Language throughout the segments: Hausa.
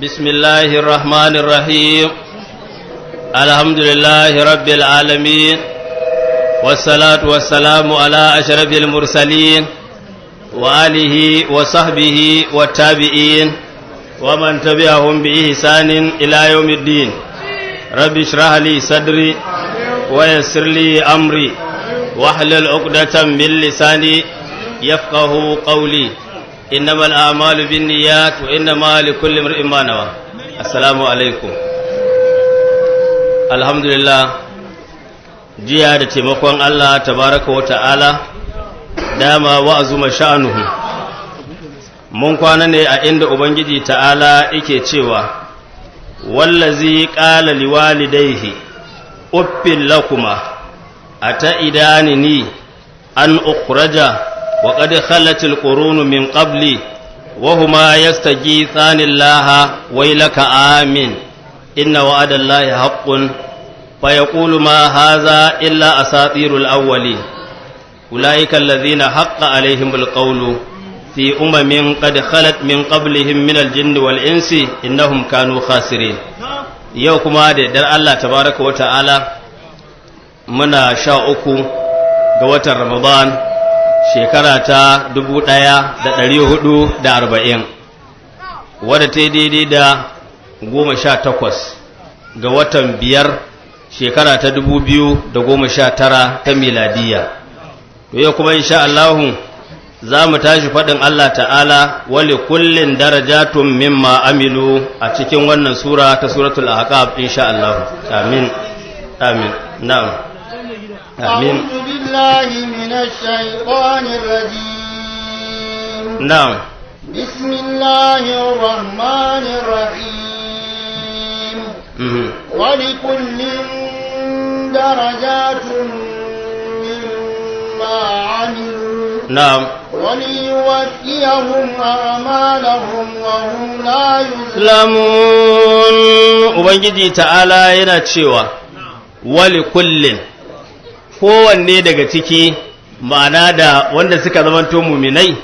بسم الله الرحمن الرحيم. الحمد لله رب العالمين، والصلاة والسلام على أشرف المرسلين وآله وصحبه والتابعين ومن تبعهم بإحسان إلى يوم الدين. رب اشرح لي صدري ويسر لي أمري واحلل عقدة من لساني يفقه قولي. إنما الأعمال بالنيات وإنما لكل امرئ ما نوى. السلام عليكم. الحمد لله، jiya da taimakon Allah tabaraka wa ta'ala, dama wa'azuma sha'anuhu, mun kwana ne a inda Ubangiji ta'ala yake cewa wallazi qala liwalidayhi uffin lakuma ata'idanini an ukhraja wa qad khalat alqurun min qabli wa huma yastaghithani Allaha waylaka amin inna wa'ada Allahi haqqun فيقول ما هذا إلا أساطير الأولين. أولئك الذين حق عليهم القول في أمم قد خلت من قبلهم من الجن والإنس إنهم كانوا خاسرين. Yau kuma da yardar Allah tabaraka wa ta'ala muna 13 ga watan Ramadan, shekara ta 1440, wadda ta daidai da 18 ga watan 5, shekara ta 2019 ta miladiya. To yau kuma insha Allahu za mu tashi faɗin Allah ta'ala wali kullin darajatun mimma amilu a cikin wannan sura ta Suratul Ahqaf, insha Allah. Amin, amin, na'am, amin. أعوذ بالله من الشيطان الرجيم. Na'am. بسم الله الرحمن الرحيم. ولكل درجات مما عملوا وليوفيهم أعمالهم وهم لا يظلمون. Lamun Ubangiji ta'ala yana cewa wali kullin, kowanne daga ciki, ma'ana da wanda suka zamanto muminai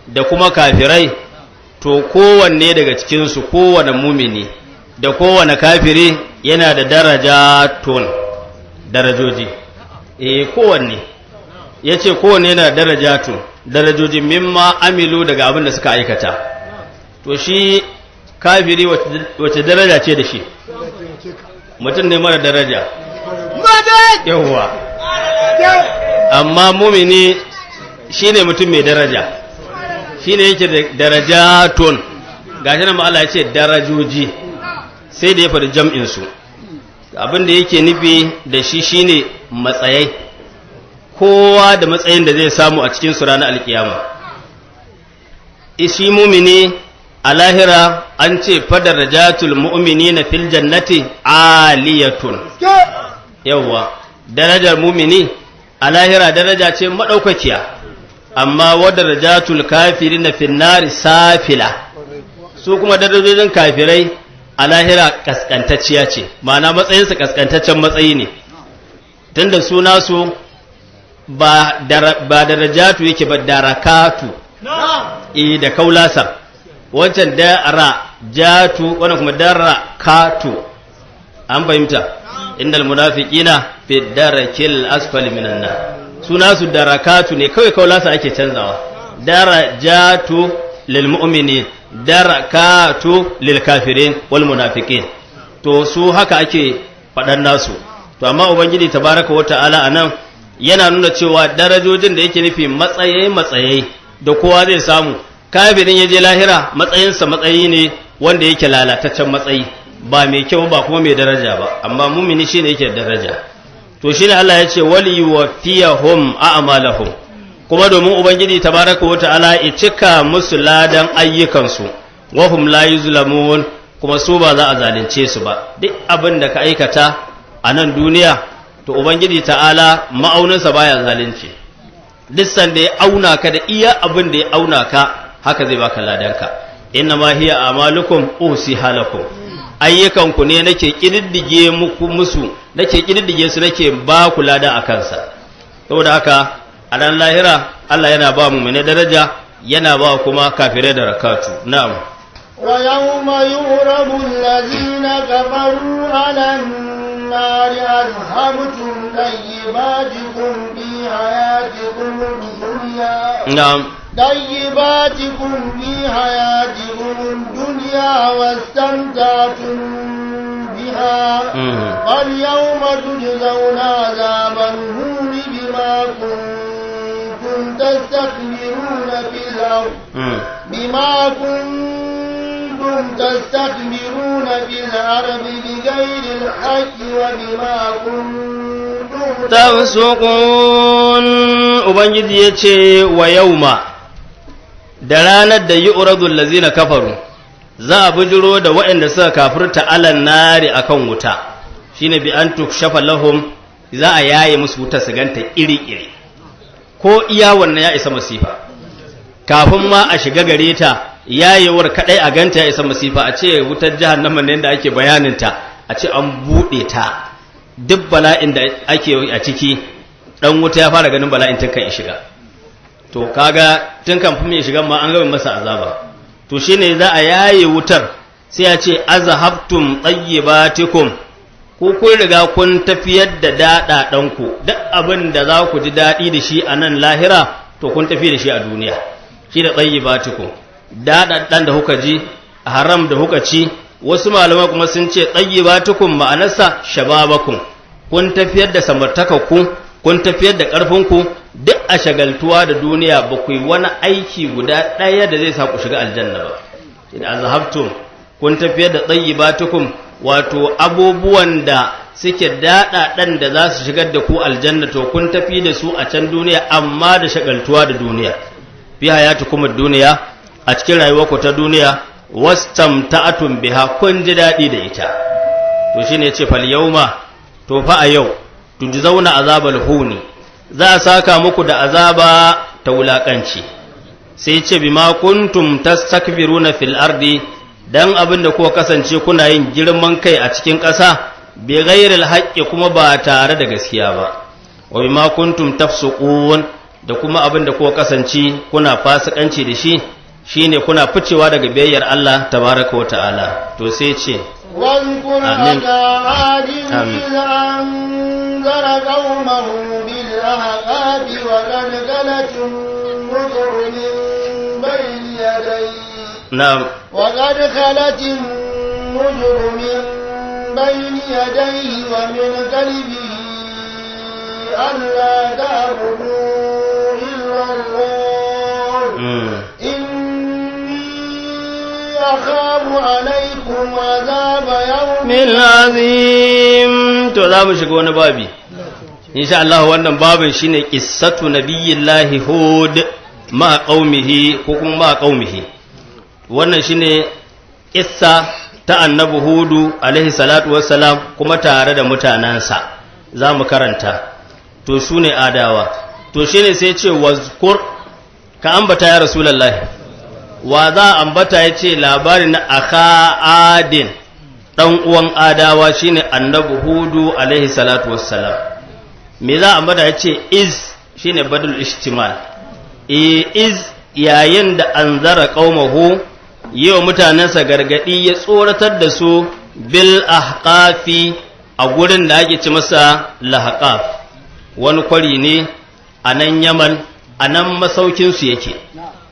da kuma kafirai, to kowanne daga cikinsu, kowane mumini da kowane kafiri, yana da darajatun, darajoji. Eh, kowanne ya ce kowanne yana da darajatun, darajoji, mimma amilu, daga abin da suka aikata. To shi kafiri wace daraja ce da shi? Mutum ne mara daraja, yawwa. Amma mumini shine mutum mai daraja, shine yake da darajatun. Gashi nan Allah ya ce darajoji, sai da ya faɗi jam'in su. Abin da yake nufi da shi shine matsayai, kowa da matsayin da zai samu a cikin su ranar alkiyama. Shi mumini a lahira an ce fadarajatul mu'minina fil jannati aliyatun, yawwa, darajar mumini a lahira daraja ce madaukakiya. Amma wa darajatul kafirina fin nari safila, su kuma darajojin kafirai a lahira kaskantacciya ce, ma'ana matsayinsa kaskantaccen matsayi ne, tunda su nasu ba darajatu yake ba, darakatu. E, da kaulasa wancan dara jatu, wannan kuma darakatu. An fahimta? Innal munafiqina fi darakil asfali minan nar. Su nasu darakatu ne kawai, kaulasa ake canzawa. Darajatu lil mu'minin, darakatu lil kafirin wal munafiqin. To su haka ake faɗan nasu. To amma Ubangiji tabaraka wa ta'ala anan yana nuna cewa darajojin da yake nufi matsayi matsayi da kowa zai samu. Kafirin ya je lahira, matsayinsa matsayi ne wanda yake lalataccen matsayi, ba mai kyau ba kuma mai daraja ba. Amma mumini shine yake da daraja. To shine Allah ya ce wali yuwaffiyahum a'malahum, kuma domin Ubangiji tabaraka wa ta'ala ya cika musu ladan ayyukansu, wa hum la yuzlamun, kuma su ba za a zalunce su ba. Duk abin da ka aikata a nan duniya, to Ubangiji ta'ala ma'auninsa baya zalunci. Duk sanda ya auna ka da iya abin da ya auna ka, haka zai baka ladanka. Inna ma hiya a'malukum uhsiha lakum, ayyukanku ne nake kididdige muku musu, nake kididdige su, nake ba ku lada a kansa. Saboda haka a ran lahira Allah yana ba mu daraja, yana ba kuma kafirai da rakatu. Na'am. ويوم يعرض الذين كفروا على النار أذهبتم طيباتكم في حياتكم الدنيا na'am طيباتكم في حياتكم الدنيا واستمتعتم بها فاليوم تجزون عذاب الهون بما كنتم تستكبرون في الأرض بما كنتم تستكبرون في الأرض بغير الحق وبما كنتم tafsukun. Ubangiji ya ce wa yauma, da ranar da yi uradun lazina kafaru, za a bujiro da waɗanda suka kafirta, alan nari, akan wuta, shine bi an tukshafa lahum, za a yaye musu wuta su ganta iri-iri. Ko iya wannan ya isa masifa, kafin ma a shiga gare ta, yayewar kadai a ganta ya isa masifa. A ce wutar jahannama ne da ake bayaninta, a ce an buɗe ta, duk bala'in da ake a ciki, dan wuta ya fara ganin bala'in tun kan ya shiga. To kaga tun kan fi mai shigan ma an gama masa azaba. To shine za a yaye wutar, sai ya ce azhabtum tayyibatikum, ko kun riga kun tafiyar da daɗaɗanku, duk abin da za ku ji daɗi da shi a nan lahira, to kun tafi da shi a duniya. Shi da tayyibatikum, daɗaɗan da kuka ji, haram da kuka ci. Wasu malamai kuma sun ce tayyibatikum ma'anarsa shababakum, kun tafiyar da samartakarku, kun tafiyar da ƙarfinku duk a shagaltuwa da duniya, ba ku yi wani aiki guda ɗaya da zai sa ku shiga aljanna ba. Shi azhabtum, kun tafiyar da tayyibatukum, wato abubuwan da suke daɗaɗan da za su shigar da ku aljanna, to kun tafi da su a can duniya, amma da shagaltuwa da duniya. Fi hayatukum duniya, a cikin rayuwarku ta duniya, wastamta'atum biha, kun ji daɗi da ita. To shine yace fal yawma, to fa a yau, tujzauna azabal huni, za a saka muku da azaba ta wulakanci. Sai ce bima kuntum tastakbiruna fil ardi, dan abin da kuka kasance kuna yin girman kai a cikin ƙasa, bi ghairil haqqi, kuma ba tare da gaskiya ba, wa bima kuntum tafsuqun, da kuma abin da kuka kasance kuna fasikanci da shi, shine kuna ficewa daga biyayyar Allah tabaraka wa ta'ala. To sai ce واذكر آمين. أخا عاد آمين. إذ أنذر قومه بالأحقاف وقد خلت النذر من بين يديه na'am وقد خلت النذر من بين يديه ومن خلفه ألا تعبدوا إلا الله إني أخاف عليكم عذاب يوم min azim. To za mu shiga wani babi insha Allah. Wannan babin shine qissatu nabiyillahi Hud ma qaumihi, ko kuma ma qaumihi. Wannan shine kissa ta Annabi Hudu alaihi salatu wassalam, kuma tare da mutanansa za mu karanta. To su ne Adawa. To shine sai ce wazkur, ka ambata ya Rasulullahi. Wa za a ambata? Ya ce labarin na akha Adin, ɗan uwan Adawa, shine Annabi Hudu alaihi salatu wassalam. Me za a ambata? Ya ce iz, shine badal ishtimal e iz, yayin da anzara qaumahu, yi wa mutanensa gargadi, ya tsoratar da su, bil ahqafi, a gurin da ake ci masa Lahqaf, wani kwari ne a nan Yaman, a nan masaukinsu yake.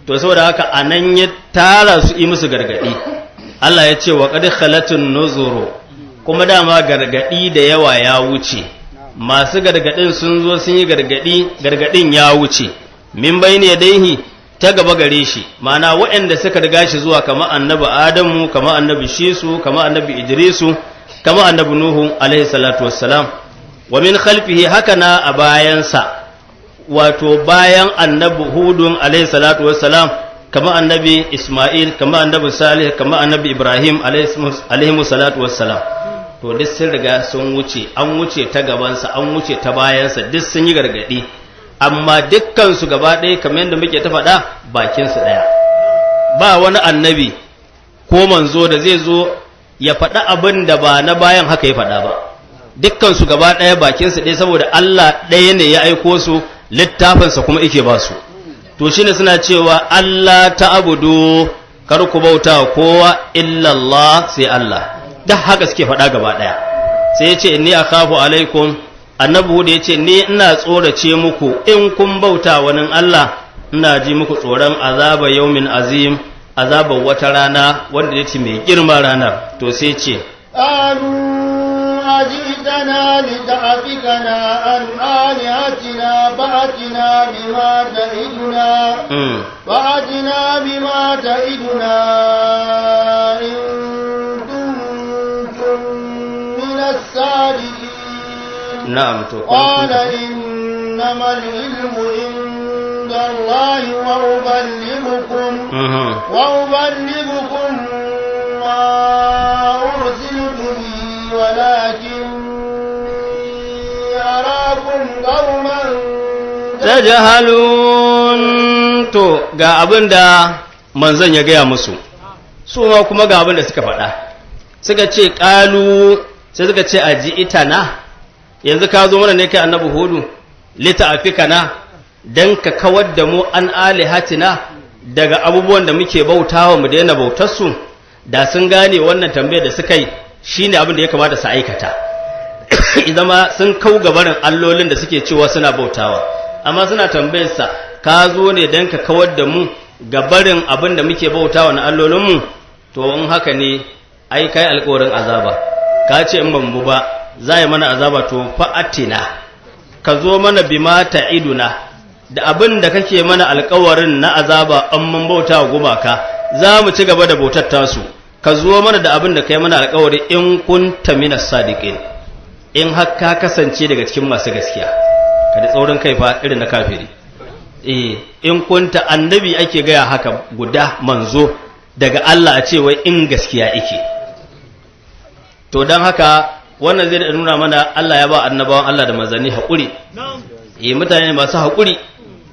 To saboda haka a nan ya tara su yi musu gargadi. Allah ya ce wa qad khalatun nuzuru, kuma dama gargadi da yawa ya wuce, masu gargadin sun zo sun yi gargadi, gargadin ya wuce, min bayni yadayhi, ta gaba gare shi, ma'ana waɗanda suka riga shi zuwa, kama Annabi Adamu, kama Annabi Shisu, kama Annabi Idrisu, kama Annabi Nuhu alaihi salatu wassalam, wa min khalfihi, haka na a bayansa, wato bayan Annabi Hudun alaihi salatu wassalam, kama Annabi Ismail, kama Annabi Salih, kama Annabi Ibrahim alaihi salatu wassalam. To duk sun riga sun wuce, an wuce ta gabansa, an wuce ta bayansa, duk sun yi gargadi, amma dukkansu gaba ɗaya, kamar yadda muke ta faɗa, bakinsu ɗaya. Ba wani annabi ko manzo da zai zo ya faɗa abin da ba na bayan haka ya faɗa ba. Dukkansu gaba ɗaya bakinsu ɗaya, saboda Allah ɗaya ne ya aiko su, littafinsa kuma ike ba su. To shine suna cewa Allah ta abudu, Kar ku bauta kowa illa Allah, sai Allah. Duk haka suke faɗa gaba ɗaya. Sai ya ce inni akhafu alaikum. Annabi Hud ya ce ni ina tsorace muku in kun bauta wani Allah, ina ji muku tsoron azaba yaumin azim, azaba wata rana wanda ya ce mai girma ranar. To sai ce قالوا أجئتنا لتأفكنا عن آلهتنا فأتنا بما تعدنا فأتنا بما تعدنا إن كنتم من الصادقين. na'am to قال إنما العلم عند الله وأبلغكم ما أرسلت به ولكني أراكم قوما tajhalun. To ga abin da manzon ya gaya musu, su ma kuma ga abin da suka faɗa. Suka ce ƙalu, sai suka ce aji itana, yanzu ka zo mana ne kai annabi Hudu, lita'afikana, dan ka kawar da mu an alihatina, daga abubuwan da muke bautawa mu daina bautar su. Da sun gane wannan tambayar da suka yi shine abin da ya kamata su aikata, zama sun kau gabarin allolin da suke cewa suna bautawa. Amma suna tambayar sa, ka zo ne dan ka kawar da mu gabarin abin da muke bautawa na allolinmu? To in haka ne, ai kai alƙawarin azaba, ka ce in ban bu ba za yi mana azaba. To fa'atina, ka zo mana bima ta'iduna, da abin da kake mana alƙawarin na azaba an mun bauta wa gumaka, za mu ci gaba da bautar tasu. Ka zo mana da abin da kai mana alƙawari, in kunta minas sadiqin, in har ka kasance daga cikin masu gaskiya. Ka da tsaurin kai fa irin na kafiri. Eh, in kunta, annabi ake gaya haka guda, manzo daga Allah, a ce wai in gaskiya yake. To don haka wannan zai nuna mana Allah ya ba annabawan Allah da manzanni haƙuri. Eh, mutane masu haƙuri,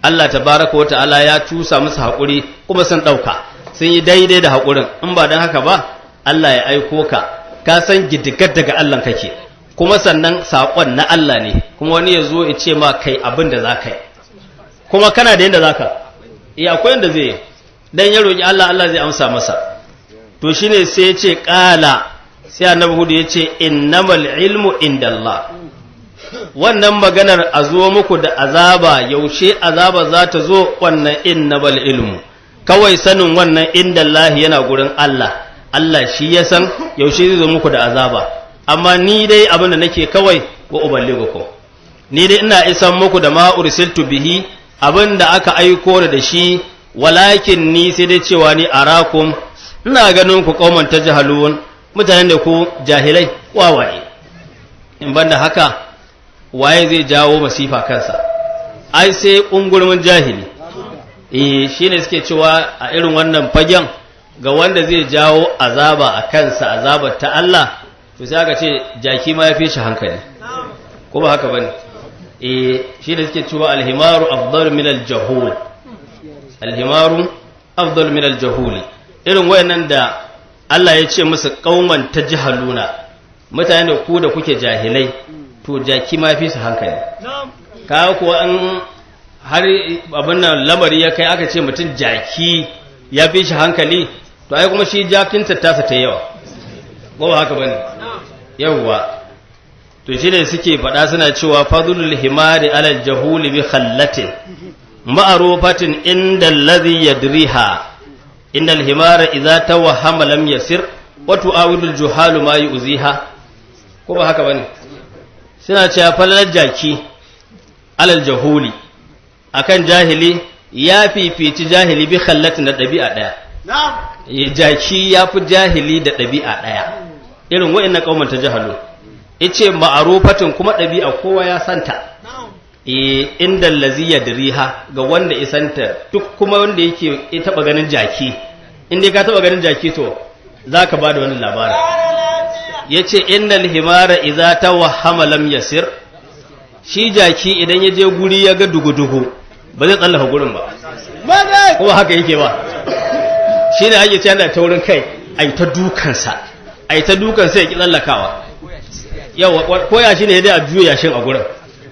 Allah tabaraka wa ta'ala ya tusa musu haƙuri kuma sun ɗauka, sun yi daidai da haƙurin. In ba don haka ba, Allah ya aiko ka, ka san gidigar daga Allah kake, kuma sannan saƙon na Allah ne, kuma wani ya zo ya ce ma kai abin da za ka yi, kuma kana da yadda za ka iya, akwai yadda zai yi dan ya roƙi Allah, Allah zai amsa masa. To shine sai ya ce ƙala, sai annabi Hudu ya ce innamal ilmu indallah. Wannan maganar a zo muku da azaba, yaushe azaba za ta zo, wannan innamal ilmu, kawai sanin wannan indallahi, yana gurin Allah. Allah shi ya san yaushe zai zo muku da azaba. Amma ni dai abin da nake kawai, wa uballighukum, ni dai ina isan muku da ma ursiltu bihi, abin da aka aiko da shi. Walakin ni sai dai cewa ni arakum, ina ganin ku qauman tajhalun, mutanen da ku jahilai, wawaye. In banda haka, waye zai jawo masifa kansa? Ai sai ungurmin jahili. Eh, shine suke cewa a irin wannan fagen, ga wanda zai jawo azaba a kansa, azabar ta Allah, to sai aka ce jaki ma ya fi shi hankali, ko ba haka bane? Eh, shine suke cewa alhimaru afdalu min aljahul, alhimaru afdalu min aljahuli. Irin wayannan da Allah ya ce musu qauman tajhaluna, mutane da ku da kuke jahilai, to jaki ma fi su hankali. Ka kuwa an har abin nan lamari ya kai aka ce mutum jaki ya fi shi hankali, to ai kuma shi jakin tasa ta yawa, ko ba haka bane? Yawwa, to shine suke faɗa suna cewa fadlul himari ala jahuli bi khallatin ma'rufatin inda alladhi yadriha, innal himara idza tawahhama lam yasir wa tu'awidul juhalu ma yu'ziha. Ko ba haka bane? Suna cewa falalar jaki alal jahuli, akan jahili, ya fifici jahili bi khallatin, da ɗabi'a ɗaya. Jaki ya fi jahili da ɗabi'a ɗaya, irin wa'annan kauman ta jahalu. Ice ma'arufatin, kuma ɗabi'a kowa ya santa. E, inda lazi yadriha, ga wanda isanta, duk kuma wanda yake ya taba ganin jaki. In dai ka taba ganin jaki, to zaka bada wannan labarin. Yace innal himara idza tawahhama lam yasir. Shi jaki idan ya je guri ya ga dugu-dugu, ba zai tsallaka gurin ba, ko haka yake ba? Shi ne ake cewa taurin kai, ai ta dukansa, ai ta dukansa, ya ki tsallakawa. Yawa, ko ya shi ne dai a juya yashin a gurin,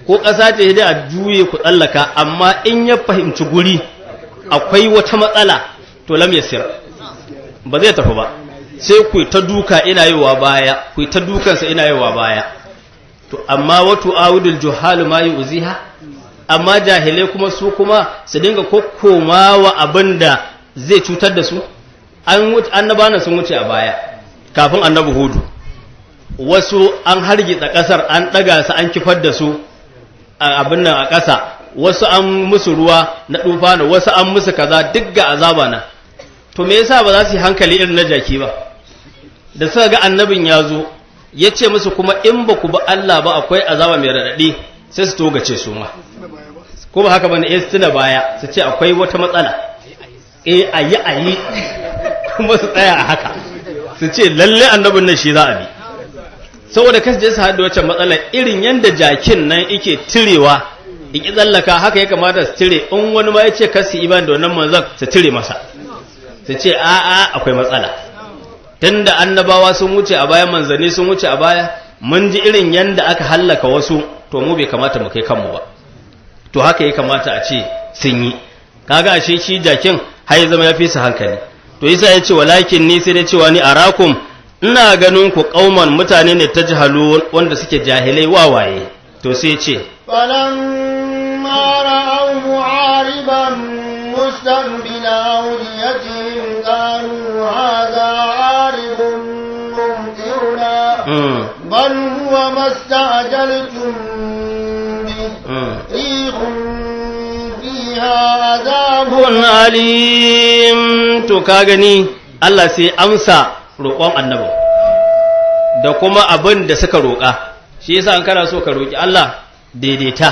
ko ƙasa ce dai a juye ku tsallaka, amma in ya fahimci guri akwai wata matsala, to lam yasir. Ba zai tafi ba. Sai ku ta duka ina yiwa baya, ku ta dukansa ina yiwa baya. To amma watu awudul juhalu ma yuziha, amma jahilai kuma su kuma su dinga kokkomawa abinda zai cutar da su. An wuce annabana sun wuce a baya kafin Annabi Hudu. Wasu an hargitsa kasar, an daga su, an kifar da su a abin nan a ƙasa. Wasu an musu ruwa na tufana, wasu an musu kaza, duk ga azaba na. To me yasa ba za su yi hankali irin na jaki ba? Da suka ga annabin ya zo ya ce musu kuma in ba ku ba Allah ba akwai azaba mai raɗaɗi, sai su togace su ma. Ko ba haka bane? Eh, su tuna baya su ce akwai wata matsala, eh, ayi ayi kuma su tsaya a haka, su ce lalle annabin nan shi za a bi, saboda kasu je su haɗu wacce matsala. Irin yadda jakin nan yake tirewa iki tsallaka, haka ya kamata su tire. In wani ma ya ce kasu iman da wannan manzon, su tire masa, su ce a'a, akwai matsala, tunda annabawa sun wuce a baya, manzanni sun wuce a baya, mun ji irin yanda aka hallaka wasu, to mu bai kamata mu kai kanmu ba. To haka ya kamata a ce sun yi. Kaga ashe shi jakin har ya zama ya fi su hankali. To yasa ya ce walakin ni, sai dai cewa ni, arakum, ina ganin ku, kauman, mutane ne, tajhalu, wanda suke jahilai, wawaye. To sai ya ce فلما رأوه عارضا مستقبل أوديتهم قالوا هذا عارض ممطرنا بل هو ما استعجلتم به ريح فيها عذاب Azabun alim. To ka gani, Allah sai amsa roƙon annabin da kuma abin da suka roƙa. Shi yasa an kana so ka roƙi Allah, daidaita,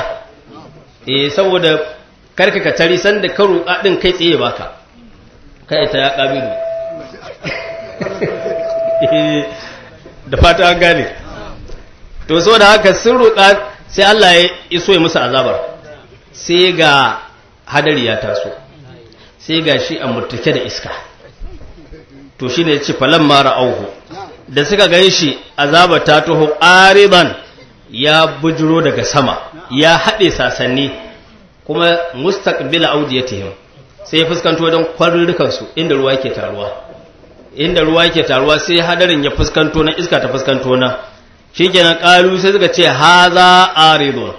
eh, saboda karka ka tari sanda ka roƙa din kai tsaye baka kai ta ya kabilu. Eh, da fata an gane. To saboda haka sun roƙa, sai Allah ya iso ya musu azabar. Sai ga hadari ya taso, sai ga shi a murtuke da iska. To shi ne ce falan mara auhu, da suka gan shi azaba ta taho, ariban, ya bujuro daga sama, ya haɗe sasanni, kuma mustaqbila audiyatihim, sai ya fuskanto don kwarurrukansu inda ruwa yake taruwa, inda ruwa yake taruwa, sai hadarin ya fuskanto na, iska ta fuskanto na. Shikenan, qalu, sai suka ce haza aridun,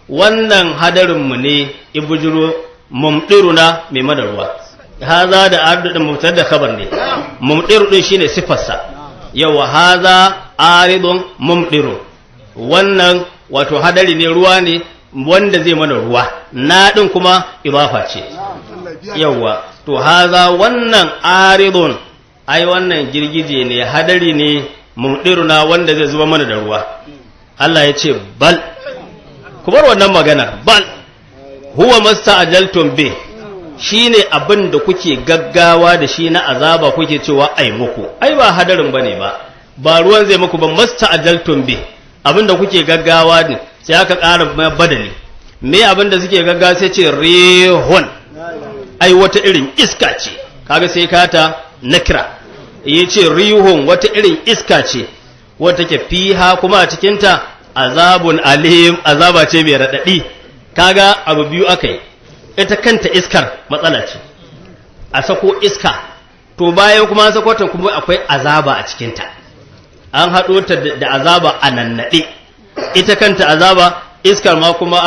wannan hadarinmu ne ibujuro, mumdiruna, mai mana ruwa. Haza da ardu din mubtada da khabar ne, mumdiru din shine sifarsa. Yawa, haza aridun mumdiru, wannan wato hadari ne, ruwa ne wanda zai mana ruwa. Na din kuma idafa ce. Yawa, to haza, wannan, aridun, ai wannan girgije ne, hadari ne, mumdiruna, wanda zai zuba mana da ruwa. Allah ya ce bal, ku bar wannan magana, bal huwa masta'ajaltum bi, shine abin da kuke gaggawa da shi na azaba, kuke cewa ai muku. Ai ba hadarin bane ba, ba ruwan zai muku ba. Masta'ajaltum bi, abin da kuke gaggawa ne. Sai aka ƙara badali. Me abin da suke gaggawa? Sai ce rihun, ai wata irin iska ce. Kaga sai kata nakira, yace rihun, wata irin iska ce wata take, fiha, kuma a cikinta, azabun alim, azaba ce mai raɗaɗi. Kaga abu biyu aka yi. Ita kanta iskar matsala ce, a sako iska, to bayan kuma an sako ta, kuma akwai azaba a cikinta. An haɗo ta da azaba a nannaɗe, ita kanta azaba, iskar ma kuma,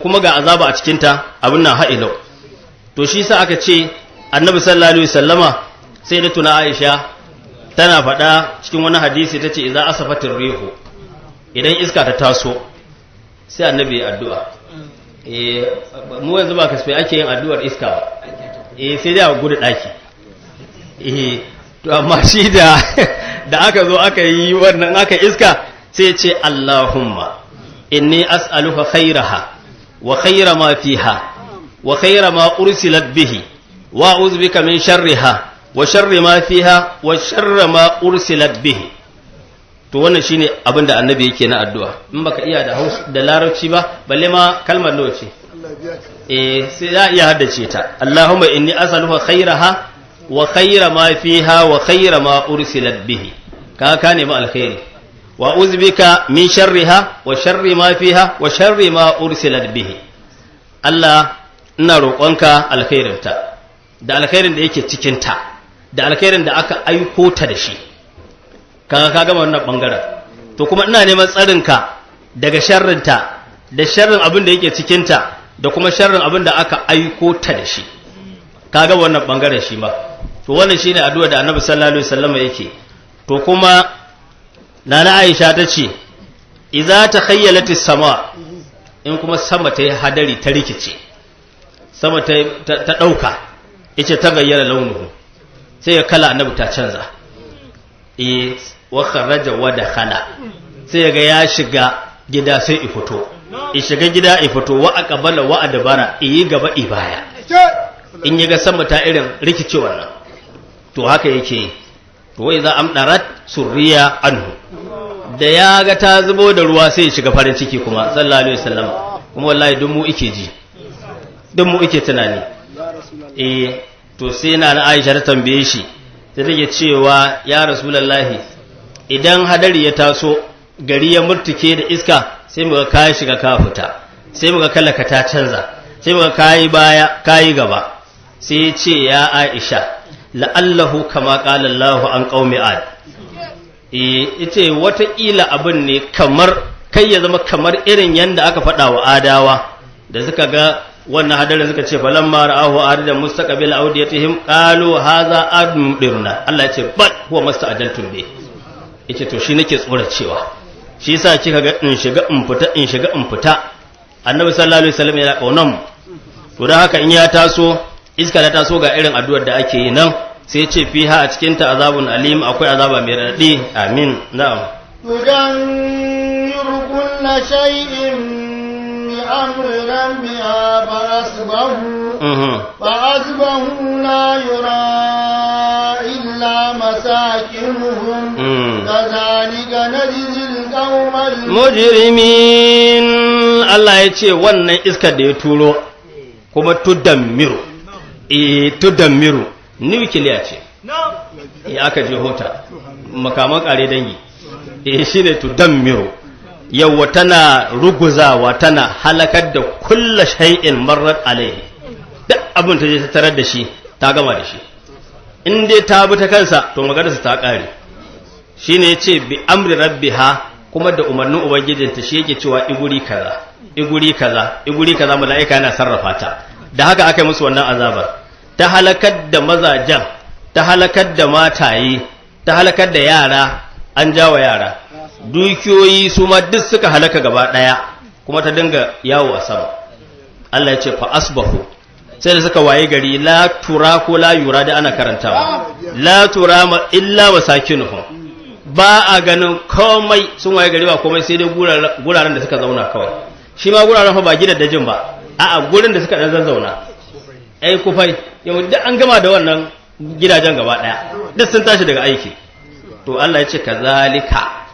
kuma ga azaba a cikinta, abin nan ha'ilau. To shi sa aka ce Annabi sallallahu alaihi wasallama, sai da tuna Aisha tana faɗa cikin wani hadisi, ta ce idza asafatir rihu, idan iska ta taso, sai Annabi ya addu'a. Eh, mu yanzu ba kasafai ake yin addu'ar iska ba, eh, sai dai a gudu daki. Eh, to amma shi da aka zo aka yi wannan, aka iska, sai ce Allahumma inni as'aluka khairaha wa khaira ma fiha wa khaira ma ursilat bihi wa a'udhu bika min sharriha wa sharri ma fiha wa sharri ma ursilat bihi. To wannan shine abin da Annabi yake na addu'a. In baka iya da Hausa da Larabci ba, balle ma kalmar nawa ce, eh, sai za a iya haddace ta. Allahumma inni as'aluka khairaha wa khaira ma fiha wa khaira ma ursilat bihi. Ka nemi alkhairi. Wa uzbika min sharriha wa sharri ma fiha wa sharri ma ursilat bihi. Allah, ina roƙonka alkhairinta da alkhairin da yake cikinta. da alkhairin da aka aiko ta da shi. Kaga ka gama wannan bangaren. To kuma ina neman tsarinka daga sharrinta da sharrin abin da yake cikinta da kuma sharrin abin da aka aiko ta da shi. Ka gama wannan bangaren shi ma. To wannan shine addu'a da Annabi sallallahu alaihi wasallam yake. To kuma Nana Aisha ta ce idza takhayyalat as-sama, in kuma sama ta yi hadari ta rikice, sama ta ta dauka, yace ta gayyara launuhu, sai ya kala Annabi ta canza. Eh, wa kharaja wa dakhala, sai ga ya shiga gida sai i fito, i shiga gida i fito, wa aqbala wa adbara, i gaba i baya, in yaga sama ta irin rikicewar nan, to haka yake. To wai za amdarat surriya anhu, da ya ga ta zubo da ruwa sai ya shiga farin ciki kuma sallallahu alaihi wasallam. Kuma wallahi duk mu ike ji, duk mu ike tunani. Eh, to sai na Aisha ta tambaye shi, ta take cewa ya Rasulullahi, idan hadari ya taso gari ya murtuke da iska, sai muga ka shiga ka fita, sai muga kalaka ta canza, sai muga kayi baya kayi gaba. Sai ya ce ya Aisha, la'allahu kama qala Allahu an qaumi ad. Eh, yace wataƙila abin ne kamar kai ya zama kamar irin yanda aka faɗa wa adawa da suka ga wannan hadarin, suka ce falamma ra'ahu aridan mustaqbil awdiyatihim qalu hadha admdirna. Allah ya ce bal huwa masta'ajaltum bi. Yace to shi nake tsoracewa, shi yasa kika ga in shiga in fita, in shiga in fita. Annabi sallallahu alaihi wasallam yana kaunan mu. To dan haka in ya taso iska ta taso, ga irin addu'ar da ake yi nan. Sai ce fiha, a cikin ta, azabun alim, akwai azaba mai radadi. Amin, na'am. تدمر كل شيء بأمر ربها فأصبحوا لا يرى إلا مساكنهم. كذلك نجزي القوم mujrimin. Allah ya ce wannan iskar da ya turo kuma tudammiru, eh, tudammiru nukiliya ce ya aka je hota makaman kare dangi. Eh, shine tudammiru, yawa tana ruguzawa, tana halakar da kulla shay'in marrat alaihi, duk abin ta je ta tarar da shi ta gama da shi. In dai ta bi ta kansa, to maganarsa ta kare. Shine yace bi amri rabbiha, kuma da umarnin ubangijinta. Shi yake cewa iguri kaza, iguri kaza, iguri kaza, mala'ika yana sarrafa ta. Da haka aka yi musu wannan azabar, ta halakar da mazajen, ta halakar da mataye, ta halakar da yara, an jawa yara, dukiyoyi su ma duk suka halaka gaba daya, kuma ta dinga yawo a sama. Allah ya ce fa asbahu, sai da suka waye gari, la tura ko la yura da ana karantawa, la tura ma illa masakinuhum, ba a ganin komai. Sun waye gari ba komai sai dai guraren da suka zauna kawai. Shi ma guraren fa ba gidaddajin ba, a'a, gurin da suka dan zazzauna, ai kufai. Yau duk an gama da wannan gidajen gaba daya, duk sun tashi daga aiki. To Allah ya ce kazalika,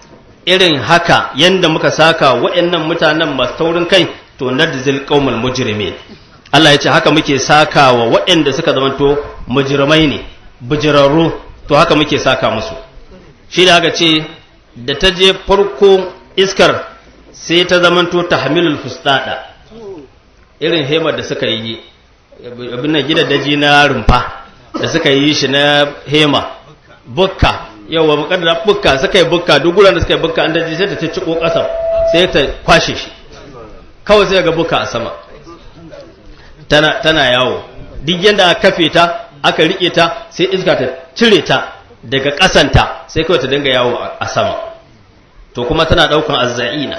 irin haka yanda muka saka waɗannan mutanen masu taurin kai, to nadzil qaumul mujrimin. Allah ya ce haka muke saka wa waɗanda suka zamanto mujrimai ne, bijirarru, to haka muke saka musu. Shi da aka ce da ta je farko iskar sai ta zamanto tahmilul fustada, irin hemar da suka yi, abin nan, gidaje na rumfa da suka yi shi na hema, bukka, yawa, mukaddara bukka, suka yi bukka. Duk guran da suka yi bukka, an daji sai ta ciko ƙasa, sai ta kwashe shi kawai, sai ga bukka a sama tana yawo. Duk yanda aka kafe ta, aka rike ta, sai iska ta cire ta daga ƙasanta, sai kawai ta dinga yawo a sama. To kuma tana ɗaukan azza'ina,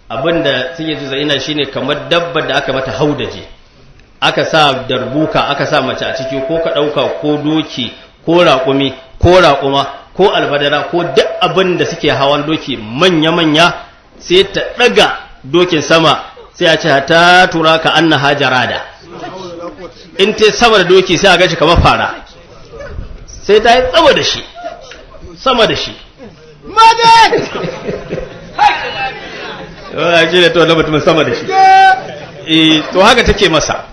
abinda suke ji za'ina shine kamar dabbar da aka mata haudaje, aka sa darbuka, aka sa mace a ciki, ko ka ɗauka ko doki ko raƙumi ko raƙuma ko alfadara ko duk abin da suke hawan doki manya-manya, sai ta ɗaga dokin sama, sai a ce ta tura ka anna hajarada. In ta sama da doki, sai a gashi kamar fara, sai ta yi tsawo da shi, sama da shi. Madad! Wai shi ne to na mutumin sama da shi. Eh, to haka take masa.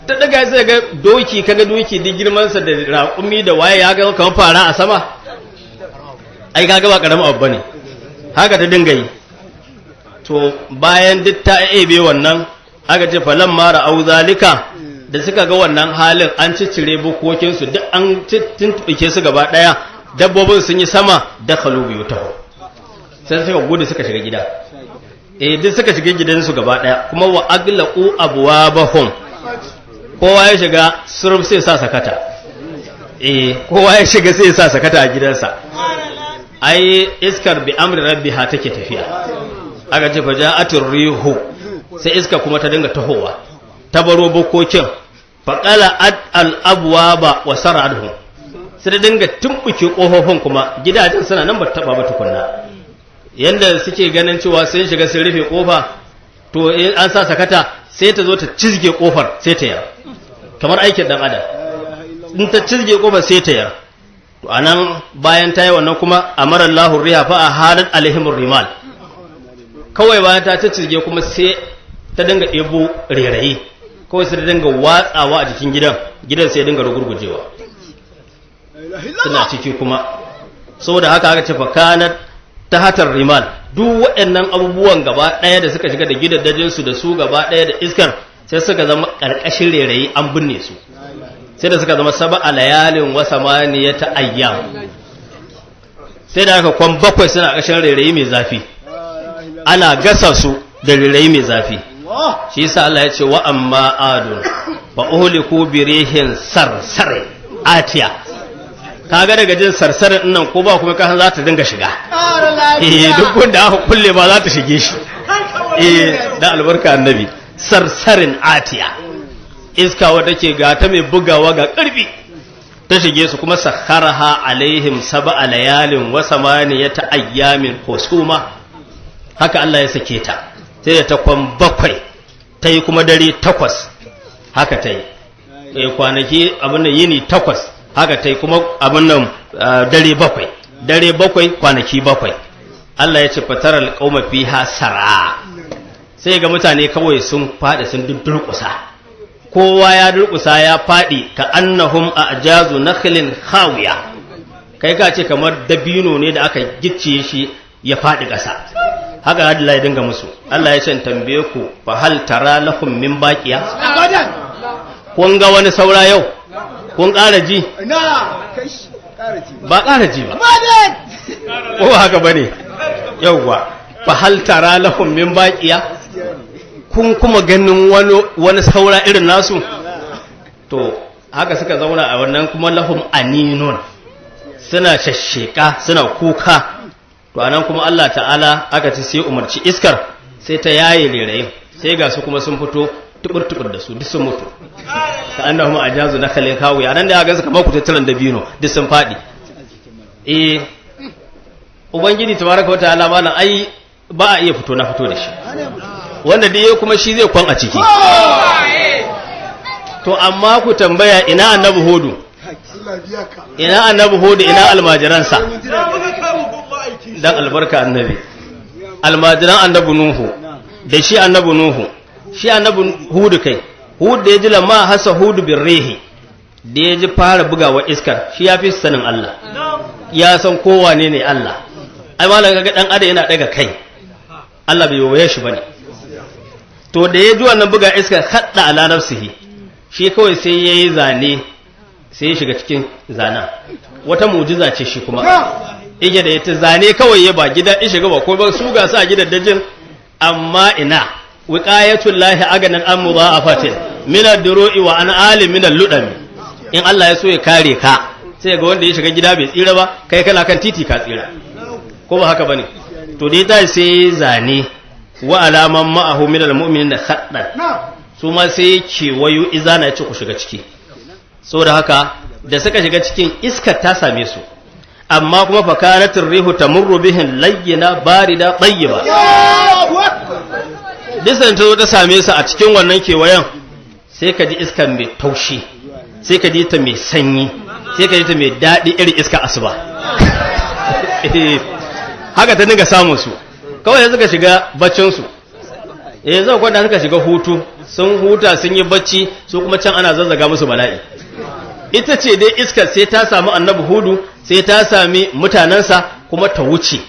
Ta daga sai ga doki, kaga doki duk girmansa da raƙumi da waye, ya ga kamar fara a sama. Ai kaga ba karamin abu bane. Haka ta dinga yi. To bayan duk ta ebe wannan, aka ce falan mara au zalika, Da suka ga wannan halin, an ciccire bukokinsu duk, an tuntuɓe su gaba ɗaya, dabbobin sun yi sama, da kalu taho, sai suka gudu suka shiga gida. Eh, duk suka shiga gidansu gaba ɗaya kuma, wa aglaqu abwabahum, kowa ya shiga suruf sai sa sakata. Eh, kowa ya shiga sai sa sakata a gidansa. Ai iskar bi amri rabbiha take tafiya. Aka ce fa ja'atur rihu, sai iska kuma ta dinga tahowa, ta baro bukokin, faqala al abwaba wa sar'adhum, sai ta dinga tumbuke kofofin, kuma gidajen suna nan ba taba ba tukunna. Yanda suke ganin cewa sun shiga sun rufe kofa, to in an sa sakata, sai ta zo ta cizge kofar, sai ta yar kamar aikin dan adam. In ta cizge kofar sai ta yar. To anan bayan ta yi wannan kuma, amara Allahu riha fa ahalat alaihim rimal. Kawai bayan ta cizge kuma, sai ta dinga ɗebo rerayi, kawai sai ta dinga watsawa a jikin gidan, gidan sai ya dinga rugurgujewa, suna ciki kuma. Saboda haka aka ce fakanat tahatar rimal, duk waɗannan abubuwan gaba ɗaya da suka shiga da gidaddajinsu da su gaba ɗaya da iskar, sai suka zama ƙarƙashin rerayi, an binne su, sai da suka zama sab'a layalin wa samaniyata ayyam. Sai da aka kwan 7 suna ƙarshen rairayi mai zafi, ana gasa su da rairayi mai zafi. Shi yasa Allah ya ce wa amma adun fa uhliku bi rihin sarsare atiya. Kaga daga jin sarsarin nan ko ba kuma kasan za ta dinga shiga. Eh, duk wanda aka kulle ba za ta shige shi. Eh, da albarka annabi, sarsarin atiya, iska wadda ke ga ta mai bugawa ga ƙarfi, ta shige su kuma. Sakharaha alaihim sab'a layalin wa samaniyata ayyamin husuma, haka Allah ya sake ta, sai da ta kwan 7 ta yi, kuma dare 8 haka ta yi, kwanaki abin nan yini 8 haka ta yi, kuma abin nan dare 7, dare 7, kwanaki 7. Allah ya ce fataral qauma fiha sar'a, sai ga mutane kawai sun faɗi sun durƙusa, kowa ya durƙusa ya faɗi, ka annahum a'jazu nakhlin khawiya, kai ka ce kamar dabino ne da aka gicciye shi ya faɗi ƙasa. Haka Allah ya dinga musu. Allah ya ce tambaye ku, fa hal tara lahum min baqiya? Kun ga wani saura yau? Kun ƙara ji? Ba ƙara ji ba, ko haka bane? Yauwa, fa hal tara lahum min baqiya? Kun kuma ganin wani saura irin nasu? To haka suka zauna a wannan kuma, lahum aninun, suna shashsheka suna kuka. To anan kuma Allah ta'ala aka ci sai umarci iskar, sai ta yaye rerayin, sai ga su kuma sun fito tubur-tubur da su, duk sun mutu, ka annahum ajazu nakhalin khawiya. Anan da ga su kamar kututturan dabino, duk sun fadi. Eh, ubangiji tabaraka wa ta'ala malam, ai ba a iya fito na fito da shi, wanda da ya kuma shi zai kwan a ciki. To amma ku tambaya, ina annabi Hudu? Ina annabi Hudu? Ina almajiransa? Dan albarka annabi, almajiran annabi Nuhu da shi annabi Nuhu, shi annabi Hudu, kai Hudu da ya ji lamma hasa Hudu birrihi, da ya ji fara bugawa iskar, shi ya fi sanin Allah, ya san kowane ne Allah. Ai malam, kaga dan adam yana daga kai, Allah bai waye shi bane. To da ya ji wannan buga iska, hadda ala nafsihi, shi kawai sai yayi zane, sai ya shiga cikin zanen. Wata mu'jiza ce shi kuma ige da ya zane kawai, ya ba gida ya shiga ba ko ba, su ga su a gidan dajin, amma ina wiqayatul lahi aganan an mudha'afatin min ad-duru'i wa an ali min al-ludami. In Allah ya so ya kare ka, sai ga wanda ya shiga gida bai tsira ba, kai kana kan titi ka tsira, ko ba haka bane? To dai ta sai zane wa alaman ma'ahu min al-mu'minin khaddan, su ma sai kewayo izana, ya ce ku shiga ciki. Saboda haka da suka shiga cikin iskar ta same su, amma kuma fakanatir rihu tamurru bihin layyina barida tayyiba. Disan ta zo ta same su a cikin wannan kewayen, sai ka ji iskar mai taushi, sai ka ji ta mai sanyi, sai ka ji ta mai daɗi, irin iska asuba. Haka ta dinga samun su, kawai suka shiga baccinsu. Eh, zan kwanta, suka shiga hutu, sun huta, sun yi bacci, su kuma can ana zazzaga musu bala'i. Ita ce dai iskar sai ta sami annabi Hudu, sai ta sami mutanensa kuma ta wuce.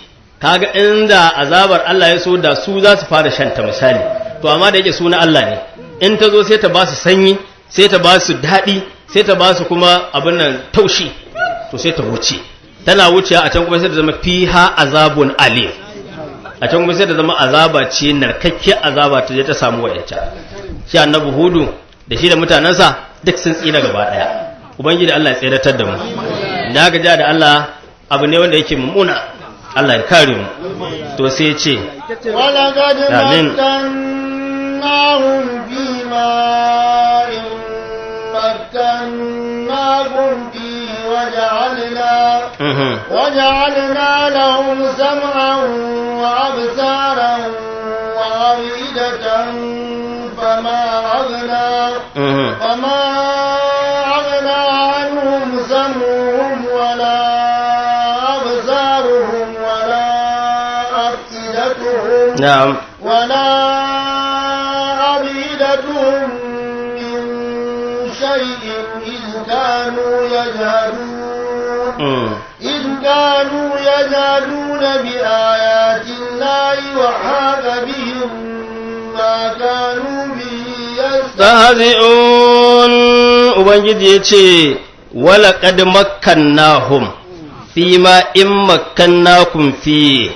Kaga inda azabar Allah ya so da su za su fara shanta misali, to amma da yake suna Allah ne, in ta zo sai ta ba su sanyi, Sai ta ba su daɗi, sai ta ba su kuma abin nan taushi, to sai ta wuce. Tana wucewa a can kuma sai ta zama fiha azabun alim. A can kuma sai ta zama azaba ce, narkakkiyar azaba ta je ta samu wa'ancan. Shi annabi Hudu da shi da mutanensa duk sun tsira gaba ɗaya. Ubangiji Allah ya tsiratar da mu. Na gaja da Allah, abu ne wanda yake mummuna, Allah ya kare mu. To sai ya ce ولقد آمين. مكناهم في ماء مكناكم فيه وجعلنا وجعلنا لهم سمعا وأبصارا وأفئدة فما أغنى فما أغنى عنهم سمعهم ولا أبصارهم ولا أفئدتهم ولا أفئدتهم من شيء إذ كانوا يجهلون إذ كانوا يجهلون بآيات الله وحاق بهم ما كانوا به yastahzi'un. Ubangiji ya ce wala qad makkannahum fima in makkannakum fi.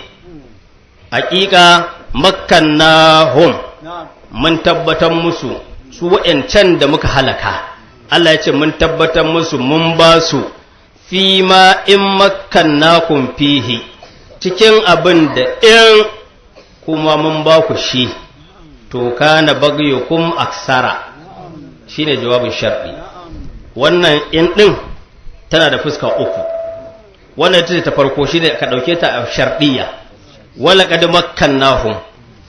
Haƙiƙa makkannahum, mun tabbatar musu, su wa'yancan da muka halaka. Allah ya ce mun tabbatar musu, mun ba su fima in makkannakum fihi, cikin abin da in kuma mun ba ku shi, to kana bagyukum aksara. Shine jawabin shar'i. Wannan in din tana da fuska uku. Wannan ita ce ta farko, shine ka dauke ta a shar'iyya. Wala qad makkannahum,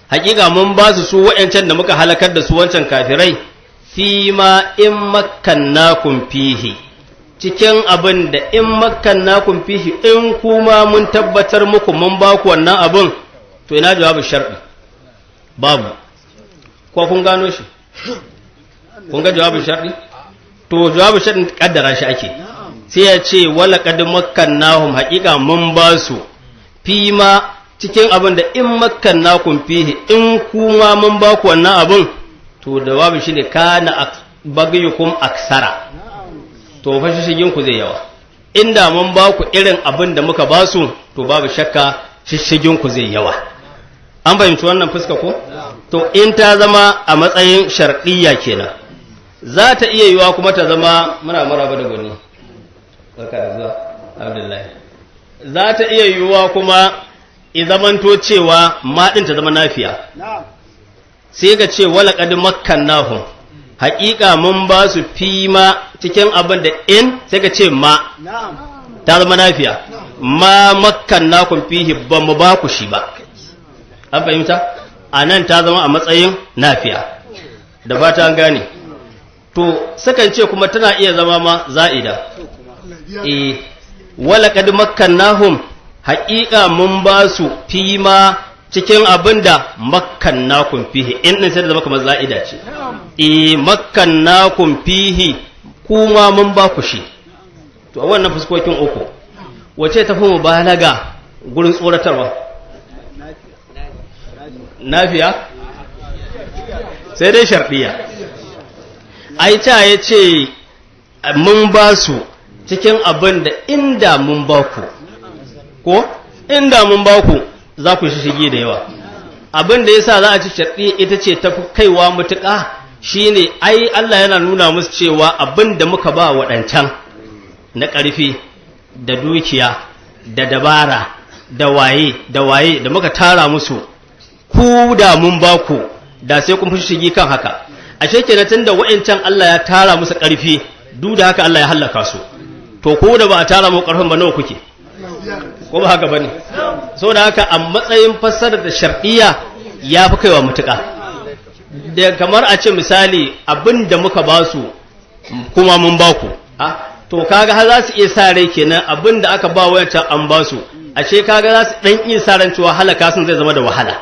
haƙiƙa mun ba su, su wa'ancan da muka halakar da su, wancan kafirai, fi ma in makkannakum fihi, cikin abin da in makkannakum fihi, in kuma mun tabbatar muku, mun ba ku wannan abin. To ina jawabin shar'i? Babu. Ko kun gano shi? Kun ga jawabin shar'i? To jawabin shar'i kaddara shi ake. Sai ya ce wala qad makkannahum, haqiqa mun ba su, fi ma, cikin abin da in makkannakum fihi, in kuma mun ba ku wannan abin, to jawabin shine kana bagyukum aksara, to fa shishigin ku zai yawa. Inda mun ba ku irin abin da muka ba su, to babu shakka shishigin ku zai yawa. An fahimci wannan fuska ko? To in ta zama a matsayin shar'iyya kenan. Za ta iya yiwa kuma ta zama, muna maraba da gwani, barka da zuwa Abdullahi, za ta iya yiwuwa kuma i zamanto cewa ma din ta zama nafiya. Sai ga ce wala qad makkannahum, haƙiƙa mun ba su, fi ma, cikin abin da in, sai ka ce ma ta zama nafiya, ma makkannakum fihi, ba mu ba ku shi ba. An fahimta? A nan ta zama a matsayin nafiya, da fata an gane. To sukan ce kuma tana iya zama ma za'ida. Eh, wala qad makkannahum, haƙiƙa mun ba su, fi ma, cikin abin da makkannakum fihi, in din sai da zama kamar za'ida ce. Eh, makkannakum fihi, kuma mun ba ku shi. To a wannan fuskokin uku, wace tafi mubalaga gurin tsoratarwa? Nafiya? Sai dai sharɗiya. Ai ta ya ce mun ba su cikin abin da inda mun ba ku, ko inda mun ba ku za ku shige da yawa. Abin da yasa za a ci sharɗi ita ce tafi kaiwa mutuƙa shine ai Allah yana nuna musu cewa abin da muka ba waɗancan na ƙarfi da dukiya da dabara da waye da waye da muka tara musu, ku da mun ba ku da sai kun fi shigi kan haka. Ashe kenan tunda wa'ancan Allah ya tara musu ƙarfi, duk da haka Allah ya hallaka su, to ko da ba a tara mu ƙarfin ba, nawa kuke? Ko ba haka bane? Saboda haka a matsayin fassarar da shar'iyya ya fi kaiwa mutuƙa. Da kamar a ce misali abin da muka ba su kuma mun ba ku, to kaga har za su iya sa rai kenan abin da aka ba wayancan an ba su, ashe kaga za su dan iya sa ran cewa halaka sun zai zama da wahala.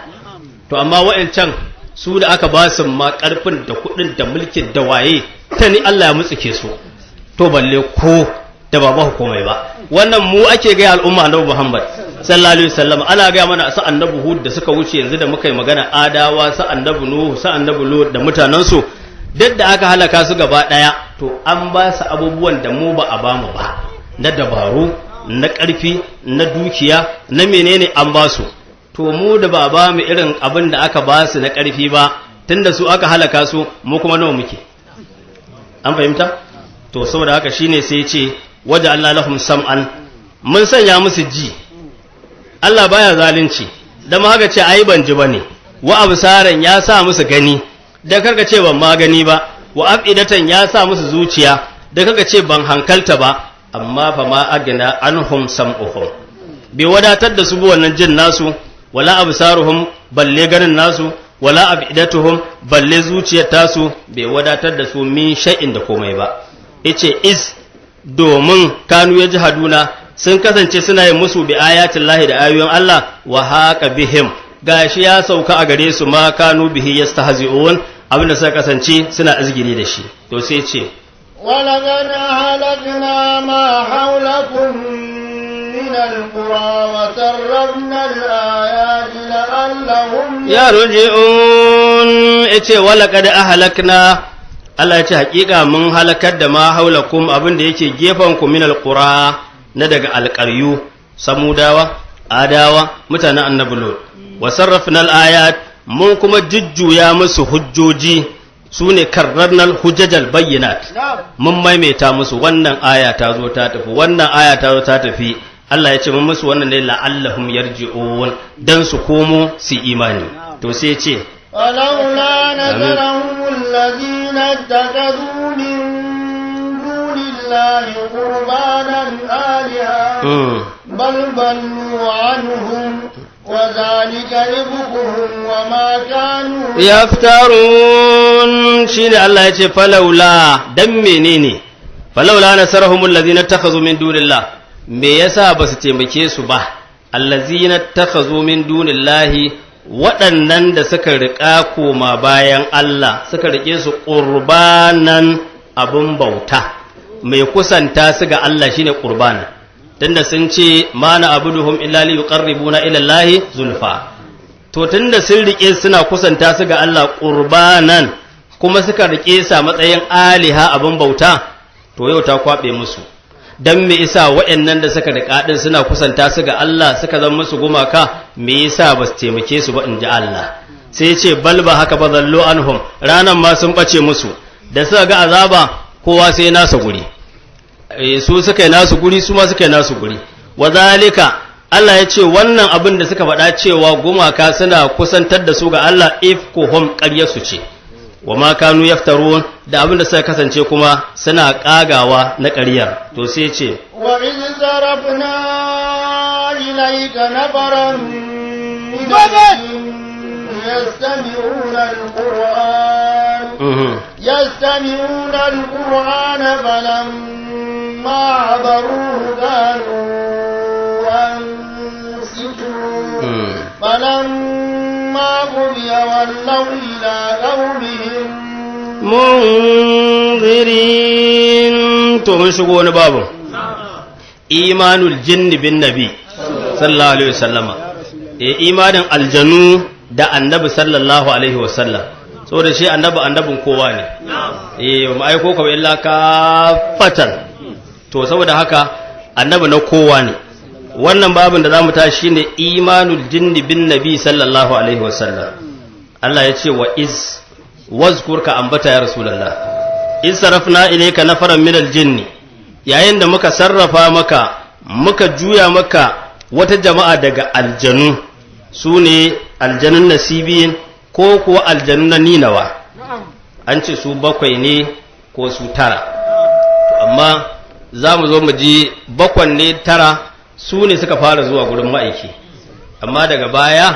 To amma wayancan su da aka ba su ma karfin da kuɗin da mulkin da waye, ta ni Allah ya mutsuke su, to balle ko da ba ba komai ba. Wannan mu ake gaya, al'umma annabi Muhammad sallallahu alaihi wasallam. Ana gaya mana su annabi Hud da suka wuce yanzu da muka yi magana, Adawa, su annabi Nuhu, su annabi Lut da mutanensu. Duk da aka halaka su gaba ɗaya, to an ba su abubuwan da mu ba a ba mu ba, na dabaru, na ƙarfi, na dukiya, na menene an ba su. To mu da ba ba mu irin abin da aka ba su na ƙarfi ba, tunda su aka halaka su, mu kuma nawa muke? An fahimta? To saboda haka shine sai ce waje Allah lahum sam'an, mun sanya musu ji. Allah baya zalunci, da ma haka ce ai ban ji bane. Wa absaran, ya sa musu gani, da karka ce ban ma gani ba. Wa afidatan, ya sa musu zuciya, da karka ce ban hankalta ba. Amma fa ma agna anhum sam'uhum, bai wadatar da su wannan jin nasu, wala absaruhum, balle ganin nasu, wala afidatuhum, balle zuciyar tasu, bai wadatar da su min shay'in, da komai ba. Yace iz, domin kanu yajhaduna, sun kasance suna yin musu bi ayatin lahi, da ayoyin Allah. Wa haqa bihim, gashi ya sauka a gare su, ma kanu bihi yastahzi'un, abinda suka kasance suna izgiri da shi. To sai ce ولقد أهلكنا ما حولكم من القرى وسربنا الآيات لعلهم yarji'un. Yace wala qad ahlakna, Allah ya ce hakika mun halakar da ma haulakum, abin da yake gefen ku, min alqura, na daga alƙaryu, samudawa, adawa, mutanen annabi lut. Wa sarrafna alayat, mun kuma jujjuya musu hujjoji, sune karrarnal hujjajal bayyinat. Mun maimaita musu, wannan aya ta zo ta tafi, wannan aya ta zo ta tafi. Allah ya ce mun musu wannan ne la'allahum yarji'un, dan su komo su imani. To sai ce ولولا نصرهم الذين اتخذوا من دون الله قربانا آلهة بل ضلوا عنهم وذلك إفكهم وما كانوا yaftarun. Shine Allah ya ce falaula, dan menene falaula nasarahum allazina takhazu min dunillah? Me yasa basu taimake su ba, allazina takhazu min dunillahi, waɗannan da suka riƙa koma bayan Allah, suka riƙe su qurbanan, abun bauta mai kusanta su ga Allah, shine qurbana. Tunda sun ce ma na abuduhum illa li yuqarribuna ila Allahi zulfa. To tunda sun rike suna kusanta su ga Allah qurbanan, kuma suka rike sa matsayin aliha, abin bauta, to yau ta kwabe musu. Dan me isa waɗannan da suka rika din suna kusanta su ga Allah suka zama musu gumaka, me yasa ba su taimake su ba, in ji Allah? Sai ya ce bal, ba haka ba, zallo anhum, ranan ma sun bace musu. Da suka ga azaba, kowa sai nasa guri. Su suka yi nasu guri, su ma suka yi nasu guri. Wa zalika, Allah ya ce wannan abin da suka faɗa cewa gumaka suna kusantar da su ga Allah, ifkuhum, ƙaryar su ce, wa ma kanu yaftarun, da abin da suka kasance kuma suna ƙagawa na ƙaryar. To sai ce وإذ صرفنا إليك نفرا من الجن يستمعون القرآن يستمعون القرآن فلما حضروه قالوا أنصتوا فلما قضي ولوا إلى قومهم munzirin. To mun shigo wani babu, imanul jinni bin nabi sallallahu alaihi wasallama, imanin aljanu da annabi sallallahu alaihi wasallam. Saboda shi annabi annabin kowa ne, ba aiko ka ba illa ka fatan. To saboda haka annabi na kowa ne. Wannan babin da zamu tashi shine imanul jinni bin nabi sallallahu alaihi wasallam. Allah ya ce wa iz, wazkur, ka ambata ya rasulullah, iz sarafna ilayka nafaran min aljinni, yayin da muka sarrafa maka, muka juya maka wata jama'a daga aljanu, su ne aljanun nasibiyin ko kuwa aljanun na ninawa. An ce su bakwai ne ko su tara. To amma za mu zo mu ji bakwan ne tara, su ne suka fara zuwa gurin ma'aiki, amma daga baya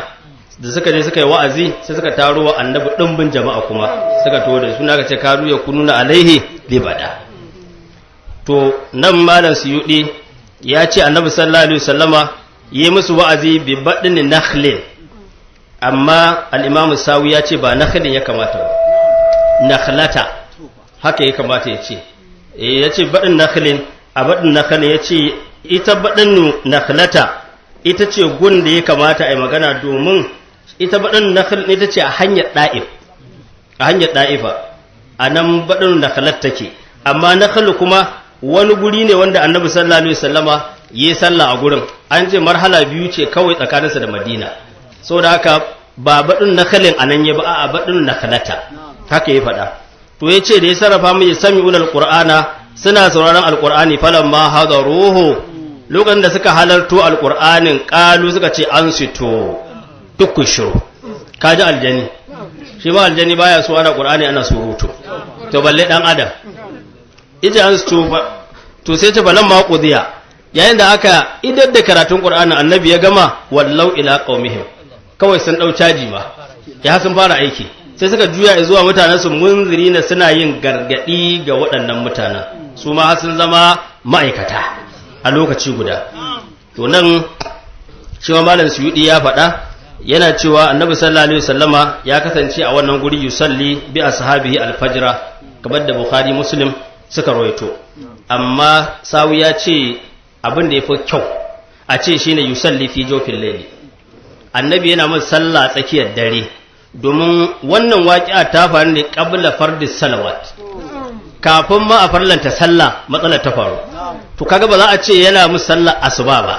da suka je suka yi wa'azi, sai suka taro wa annabi ɗimbin jama'a, kuma suka to da suna ka ce kanu ya kununa alaihi libada. To nan malam suyudi ya ce annabi sallallahu alaihi wasallama yi musu wa'azi bi baɗin nakhlin, amma al-imamu sawi ya ce ba nakhlin ya kamata ba, nakhlata haka ya kamata ya ce. Ya ce baɗin nakhlin, a baɗin nakhlin, ya ce ita baɗin nakhlata ita ce gun da ya kamata a yi magana, domin ita baɗin nakhlin ita ce a hanyar ɗa'if, a hanyar ɗa'ifa. A nan baɗin nakhalat take, amma nakhalu kuma wani guri ne wanda Annabi sallallahu alaihi wasallama yi sallah a gurin. An ce marhala biyu ce kawai tsakaninsa da Madina. Saboda haka ba baɗin nakhalin anan ya ba, a'a, baɗin nakhalata haka ya faɗa. To ya ce da ya sarrafa mai sami'un alqur'ana, suna sauraron alqur'ani. Falamma hadaruhu, lokacin da suka halarto alqur'anin, qalu, suka ce ansitu, duk ku shiru. Kaji aljani, shi ma aljani baya so ana qur'ani ana surutu, to balle dan adam. Ita an su to sai ta falamma qudiya, yayin da aka idar da karatun qur'anin, Annabi ya gama, wallau ila qaumihim, kawai sun dau caji ma ya sun fara aiki, sai suka juya zuwa mutanen su, munzirina, suna yin gargadi ga waɗannan mutanen. Su ma sun zama ma'aikata a lokaci guda. To nan shi ma Malam Suyudi ya faɗa, yana cewa Annabi sallallahu alaihi wasallama ya kasance a wannan guri yusalli bi ashabihi alfajra, kamar da Bukhari, Muslim suka rawaito. Amma Sawi ya ce abin da yafi kyau a ce shine yusalli fi jawfil layli, Annabi yana mun sallah tsakiyar dare, domin wannan waƙi'a ta faru ne qabla fardis salawat, kafin ma a farlanta sallah matsalar ta faru. To kaga ba za a ce yana musu sallah asuba ba,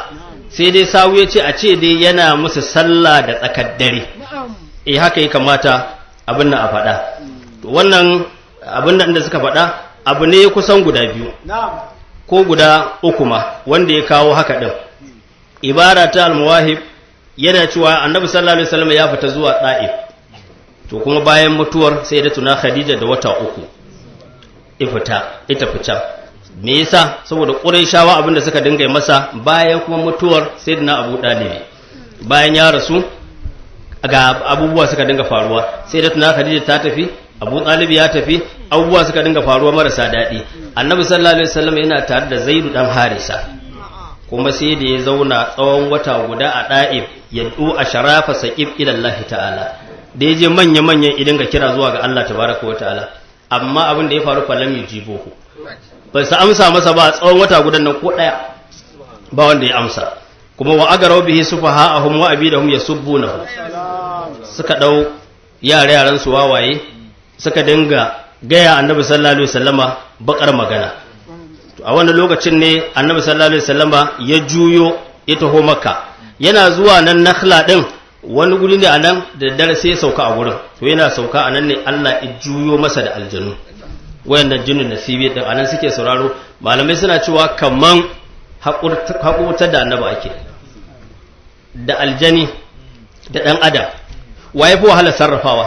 sai dai Sawu ya ce a ce dai yana musu sallah da tsakar dare. Eh, haka ya kamata abin nan a faɗa. To wannan abin nan da suka faɗa abu ne kusan guda biyu ko guda uku ma wanda ya kawo haka ɗin. Ibara ta Almuwahib yana cewa Annabi sallallahu alaihi wasallam ya fita zuwa Da'if. To kuma bayan mutuwar Sayyidatuna Khadija da wata 3 ifita ita fita. Me yasa? Saboda Qurayshawa abinda suka dinga masa bayan kuma mutuwar Sayyidina Abu Dalib, bayan ya rasu ga abubuwa suka dinga faruwa. Sayyidatuna Khadija ta tafi, Abu Talib ya tafi, abubuwa suka dinga faruwa marasa daɗi. Annabi sallallahu alaihi wasallam yana tare da Zaidu dan Harisa, kuma sai da ya zauna tsawon wata guda a Da'if ya du a sharafa saqib ila Allah ta'ala, da ya je manya-manyan idan ga kira zuwa ga Allah tabaraka wa ta'ala. Amma abin da ya faru, falam yujibuhu, ba su amsa masa ba tsawon wata gudan nan, ko daya ba wanda ya amsa. Kuma wa agarau bihi sufaha'ahum wa abidahum yasubbunahu, suka dau yare yaran su wawaye suka dinga gaya Annabi sallallahu alaihi wasallama bakar magana. To a wannan lokacin ne Annabi sallallahu alaihi wasallama ya juyo ya taho Makka. Yana zuwa nan Nakhla din, wani guri ne anan, da dare sai ya sauka a gurin. To yana sauka anan ne Allah ya juyo masa da aljanu, wayannan jinnin nasibi din anan suke sauraro. Malamai suna cewa kaman haƙurtar da Annabi ake. Da aljani da ɗan adam, waye fi wahalar sarrafawa?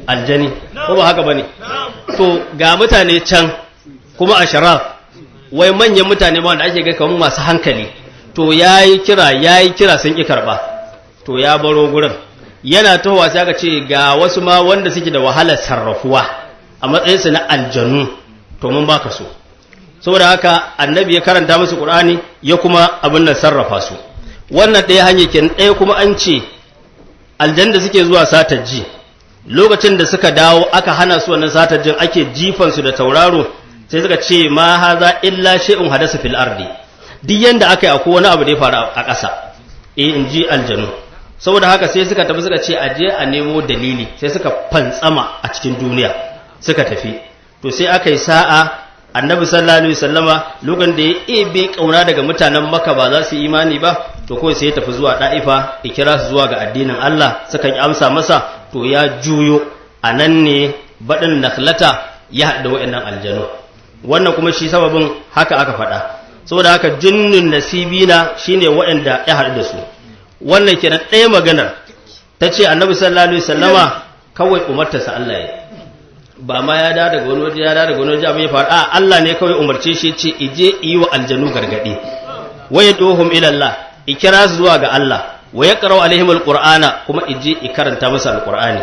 Aljani, ko ba haka bane? To ga mutane can kuma a sharaf, wai manyan mutane ma wanda ake ga kamar masu hankali. To yayi kira, yayi kira, sun ki karba. To ya baro gurin, yana tohuwa sai aka ce ga wasu ma wanda suke da wahalar sarrafuwa a matsayinsu na aljanu, to mun baka su. Saboda haka Annabi ya karanta musu Qur'ani, ya kuma abin nan sarrafa su. Wannan ɗaya hanya kenan. Ɗaya kuma an ce aljan da suke zuwa satar ji, lokacin da suka dawo aka hana su wannan satar jin, ake jifan su da tauraro, sai suka ce ma haza illa shay'un hadasa fil ardi, duk yanda aka yi akwai wani abu da ya faru a ƙasa, eh, in ji aljanu. Saboda haka sai suka tafi suka ce a je a nemo dalili, sai suka fantsama a cikin duniya suka tafi. To sai aka yi sa'a, Annabi sallallahu alaihi wasallama lokacin da ya ebe kauna daga mutanen Makka ba za su yi imani ba, to kawai sai ya tafi zuwa Da'ifa ya kira su zuwa ga addinin Allah, suka yi amsa masa. To ya juyo a nan ne baɗin Nakhlata ya haɗu da wa'annan aljanu. Wannan kuma shi sababin haka aka faɗa. Saboda haka jinnin nasibina shine waɗanda ya haɗu da su. Wannan kenan. Ɗaya maganar ta ce Annabi sallallahu alaihi wasallama kawai umartarsa Allah ya ba ma ya dawo daga wani waje, ya dawo daga wani waje abin ya faru. A Allah ne kawai umarce shi, ce ije yi wa aljanu gargadi, wa yaduhum ila Allah, ikira su zuwa ga Allah, wa yaqra'u alaihim alqur'ana, kuma ije i karanta musu alqur'ani.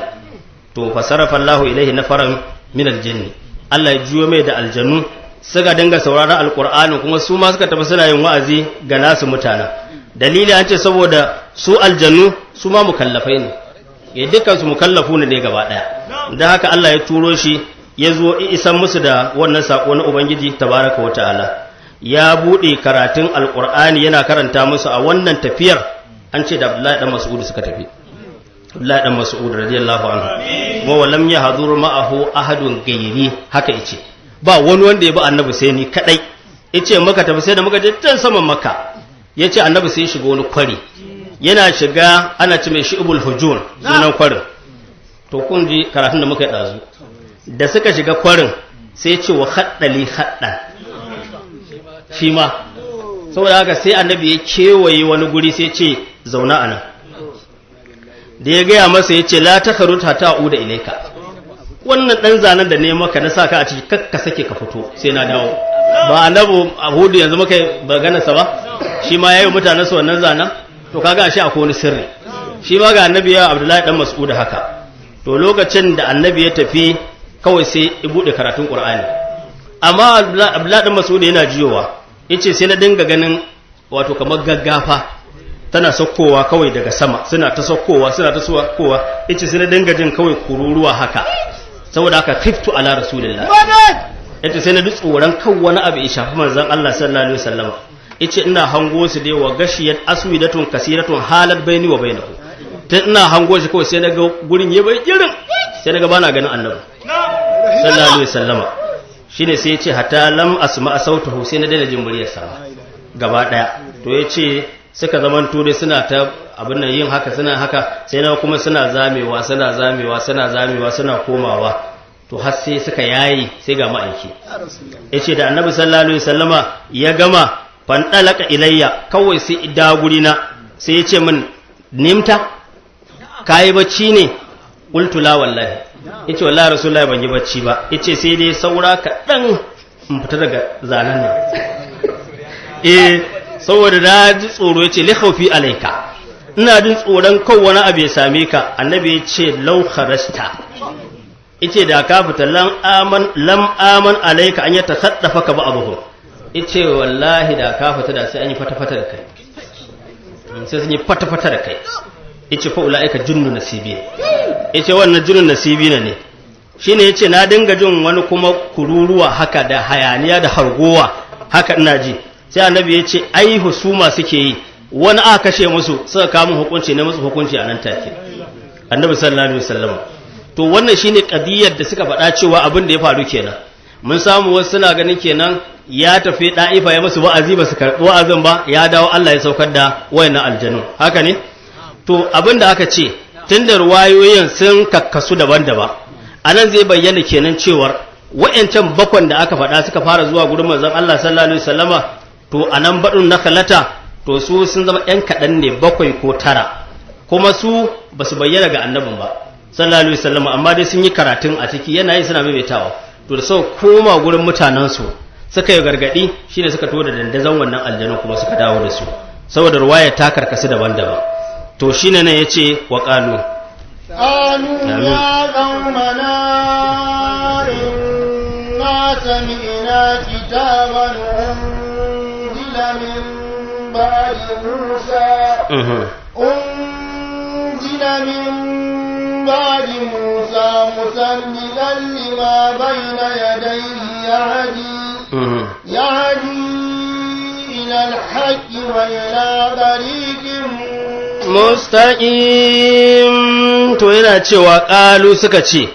To fasarafa Allahu ilaihi nafaran min aljinni, Allah ya juyo mai da aljanu suka dinga sauraron alqur'ani, kuma su ma suka tafi suna yin wa'azi ga nasu mutanen. Dalili an ce saboda su aljanu su ma mukallafai ne, ya dukkan su mukallafu ne gaba daya. Dan haka Allah ya turo shi ya zo isan musu da wannan sako na Ubangiji tabaraka wa ta'ala. Ya bude karatun alqur'ani yana karanta musu a wannan tafiyar. An ce da Abdullahi dan Mas'ud suka tafi. Abdullahi dan Mas'ud radiyallahu anhu wa lam yahdur ma'ahu ahadun gairi, haka yace ba wani wanda ya bi annabi sai ni kadai. Yace muka tafi sai da muka je can saman Makka, yace annabi sai ya shiga wani kwari, yana shiga ana ce mai shi'ibul hujun sunan kwarin. To kun ji karatun da muka yi dazu, da suka shiga kwarin sai ya ce wa haddali haddan shi ma, saboda haka sai annabi ya kewaye wani guri sai ce zauna anan. Da ya gaya masa ya ce la ta karuta ta uda ilaika, wannan ɗan zanen da ne maka na saka a ciki kakka sake ka fito sai na dawo. Ba annabi Hudu yanzu muka magana sa ba, shi ma yayi mutanen su wannan zanen. To kaga ashe akwai wani sirri, shi ma ga annabi ya Abdullahi dan Mas'ud haka. To lokacin da annabi ya tafi kawai sai ya bude karatun Qur'ani, amma Abdullahi dan Mas'ud yana jiyowa, yace sai na dinga ganin wato kamar gaggafa tana saukowa kawai daga sama, suna ta saukowa suna ta saukowa, yace sai na dinga jin kawai kururuwa haka, saboda haka khiftu ala rasulillah, yace sai na ji tsoron kan wani abu ya shafi manzon Allah sallallahu alaihi wasallam. Yace ina hango su dai wa gashiyat aswidatun kasiratun halat baini wa bainahu, tun ina hango shi kawai sai na ga gurin ya bai girin, sai na ga bana ganin annabi sallallahu alaihi wasallam. Shine sai yace hatta lam asma sautahu, sai na daina jin muryar sa gaba daya. To yace suka zaman dai suna ta abin nan yin haka suna haka, sai na kuma suna zamewa suna zamewa suna zamewa suna komawa, to har sai suka yayi sai ga ma'aiki. Yace da annabi sallallahu alaihi wasallama ya gama fandalaka ilayya, kawai sai ida guri na sai yace min nimta kai bacci ne? Qultu la wallahi, yace wallahi rasulullahi ban yi bacci ba, yace sai dai saura kaɗan in fita daga zanen nan eh saboda na ji tsoro. Yace li khawfi alayka, ina jin tsoron kan wani abu ya same ka. Annabi ya ce law kharasta, yace da ka fita lam aman lam aman alayka an yatasaddafa ka ba'dhum, yace wallahi da ka fita da sai an yi fata-fata da kai, sai sun yi fata-fata da kai. Yace fa ulaika junnu nasibi, yace wannan junnun nasibi ne. Shine yace na dinga jin wani kuma kururuwa haka da hayaniya da hargowa haka ina ji. Sai annabi yace ai husuma suke yi, wani aka kashe musu suka kawo mun hukunci ne musu hukunci a nan take, annabi sallallahu alaihi wasallam. To wannan shine kadiyar da suka faɗa cewa abin da ya faru kenan. Mun samu wasu suna ganin kenan ya tafi da'ifa ya musu wa'azi ba su karɓi wa'azin ba, ya dawo Allah ya saukar da wayannan aljanu, haka ne. To abin da aka ce tunda ruwayoyin sun kakkasu daban-daban, anan zai bayyana kenan cewar wayancan bakwan da aka faɗa suka fara zuwa gurin manzon Allah sallallahu alaihi wasallama, to anan badun nakalata, to su sun zama ɗan kaɗan ne, 7 ko 9, kuma su ba su bayyana ga annabin ba sallallahu alaihi wasallama, amma dai sun yi karatun a ciki yana yi suna maimaitawa. To da sau koma gurin mutanensu suka yi gargaɗi, shine suka to da dandazon wannan aljanu kuma suka dawo da su, saboda ruwaya ta karkasu daban-daban. To shine nan yace wa qalu qalu ya qaumana inna sami'na kitaban unzila min ba'di Musa unzila min ba'di Musa musaddiqan lima bayna yadayhi yahdi ila al-haqqi wa ila tariqin mustaqim. To yana cewa qalu suka ce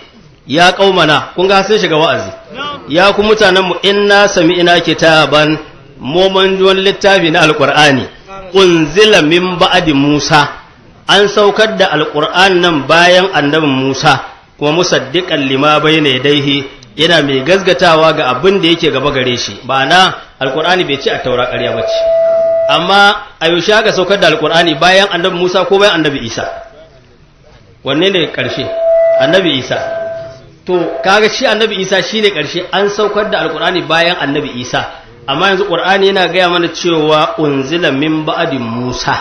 ya qaumana, kun ga sun shiga wa'azi, ya ku mutanen mu inna sami'na kitaban, mu mun ji wani littafi na alqur'ani, unzila min ba'di Musa, an saukar da alqur'an nan bayan annabin Musa, kuma musaddiqan lima bayna yadayhi, yana mai gazgatawa ga abin da yake gaba gare shi. Ma'ana alqur'ani bai ce a taura ƙarya bace, amma a yaushe aka saukar da alkur'ani, bayan annabi Musa ko bayan annabi Isa? Wanne ne ƙarshe? Annabi Isa. To kaga shi annabi Isa shine ƙarshe, an saukar da alkur'ani bayan annabi Isa, amma yanzu qur'ani yana gaya mana cewa unzila min ba'di Musa,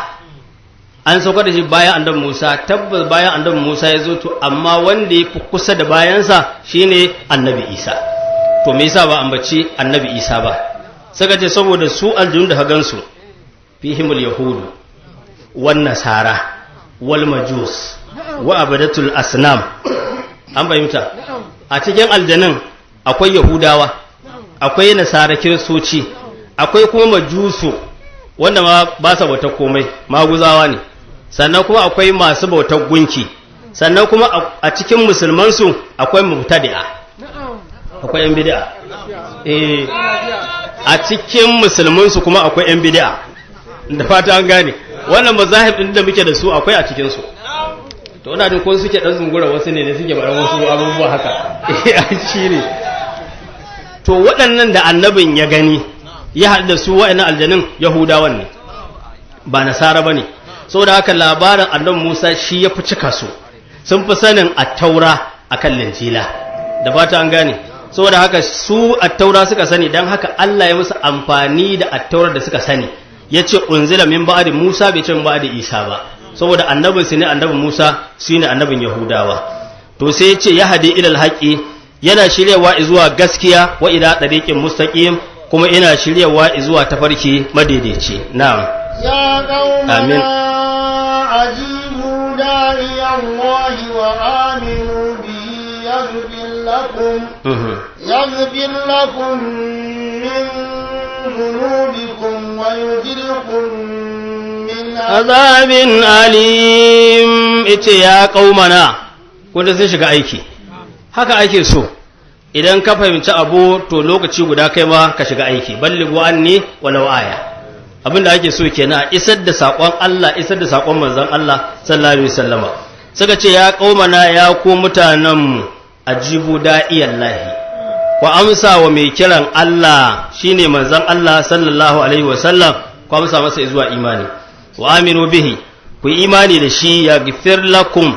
an saukar da shi bayan annabi Musa. Tabbas bayan annabi Musa ya zo, to amma wanda ya fi kusa da bayansa shine annabi Isa. To me yasa ba ambaci annabi Isa ba? Suka ce saboda su aljun da ka gansu fihimul yahudu wan nasara wal majus wa abadatul asnam. An fahimta? A cikin aljanin akwai yahudawa, akwai nasara kiristoci, akwai kuma majusu wanda ma ba sa bautar komai, maguzawa ne, sannan kuma akwai masu bautar gunki, Sannan kuma a cikin musulmansu akwai mubtadi'a, akwai yan bid'a. Eh, a cikin musulmansu kuma akwai yan bid'a, da fata an gane. Wannan mazahib din da muke da su akwai a cikin su. To ina jin ko suke dan zungura wasu ne suke baran wasu abubuwa haka. Eh, shi ne. To waɗannan da annabin ya gani ya haɗu da su, waɗannan aljanin Yahudawan ne, ba Nasara bane. Saboda haka labarin annabi Musa shi ya fi cika su, sun fi sanin Attaura akan Linjila, da fata an gane. Saboda haka su Attaura suka sani, don haka Allah ya musu amfani da Attaurar da suka sani. Ya ce unzila min ba'di Musa, bai ce min ba'di Isa ba, saboda annabin su ne annabin Musa, su ne annabin Yahudawa. To sai ya ce ya hadi ilal haqqi, yana shiryawa zuwa gaskiya, wa ila tariqin mustaqim, kuma ina shiryawa zuwa tafarki madaidaici. Na'am. يا آمين. قومنا أجيبوا داعي الله وآمنوا به يغفر لكم من ذنوبكم ويجركم من azabin alim. Ita ya qaumana, kun sun shiga aiki, haka ake so. Idan ka fahimci abu, to lokaci guda kai ma ka shiga aiki. Ballighu anni walau aya. Abinda ake so kenan, a isar da sakon Allah, isar da sakon manzon Allah sallallahu alaihi wasallama. Suka ce ya qaumana, ya ku mutanen mu, ajibu da'iyallahi, ku amsa wa mai kiran Allah, shine manzon Allah sallallahu alaihi wasallam, ku amsa masa zuwa imani. Wa aminu bihi, ku yi imani da shi, ya gifir lakum,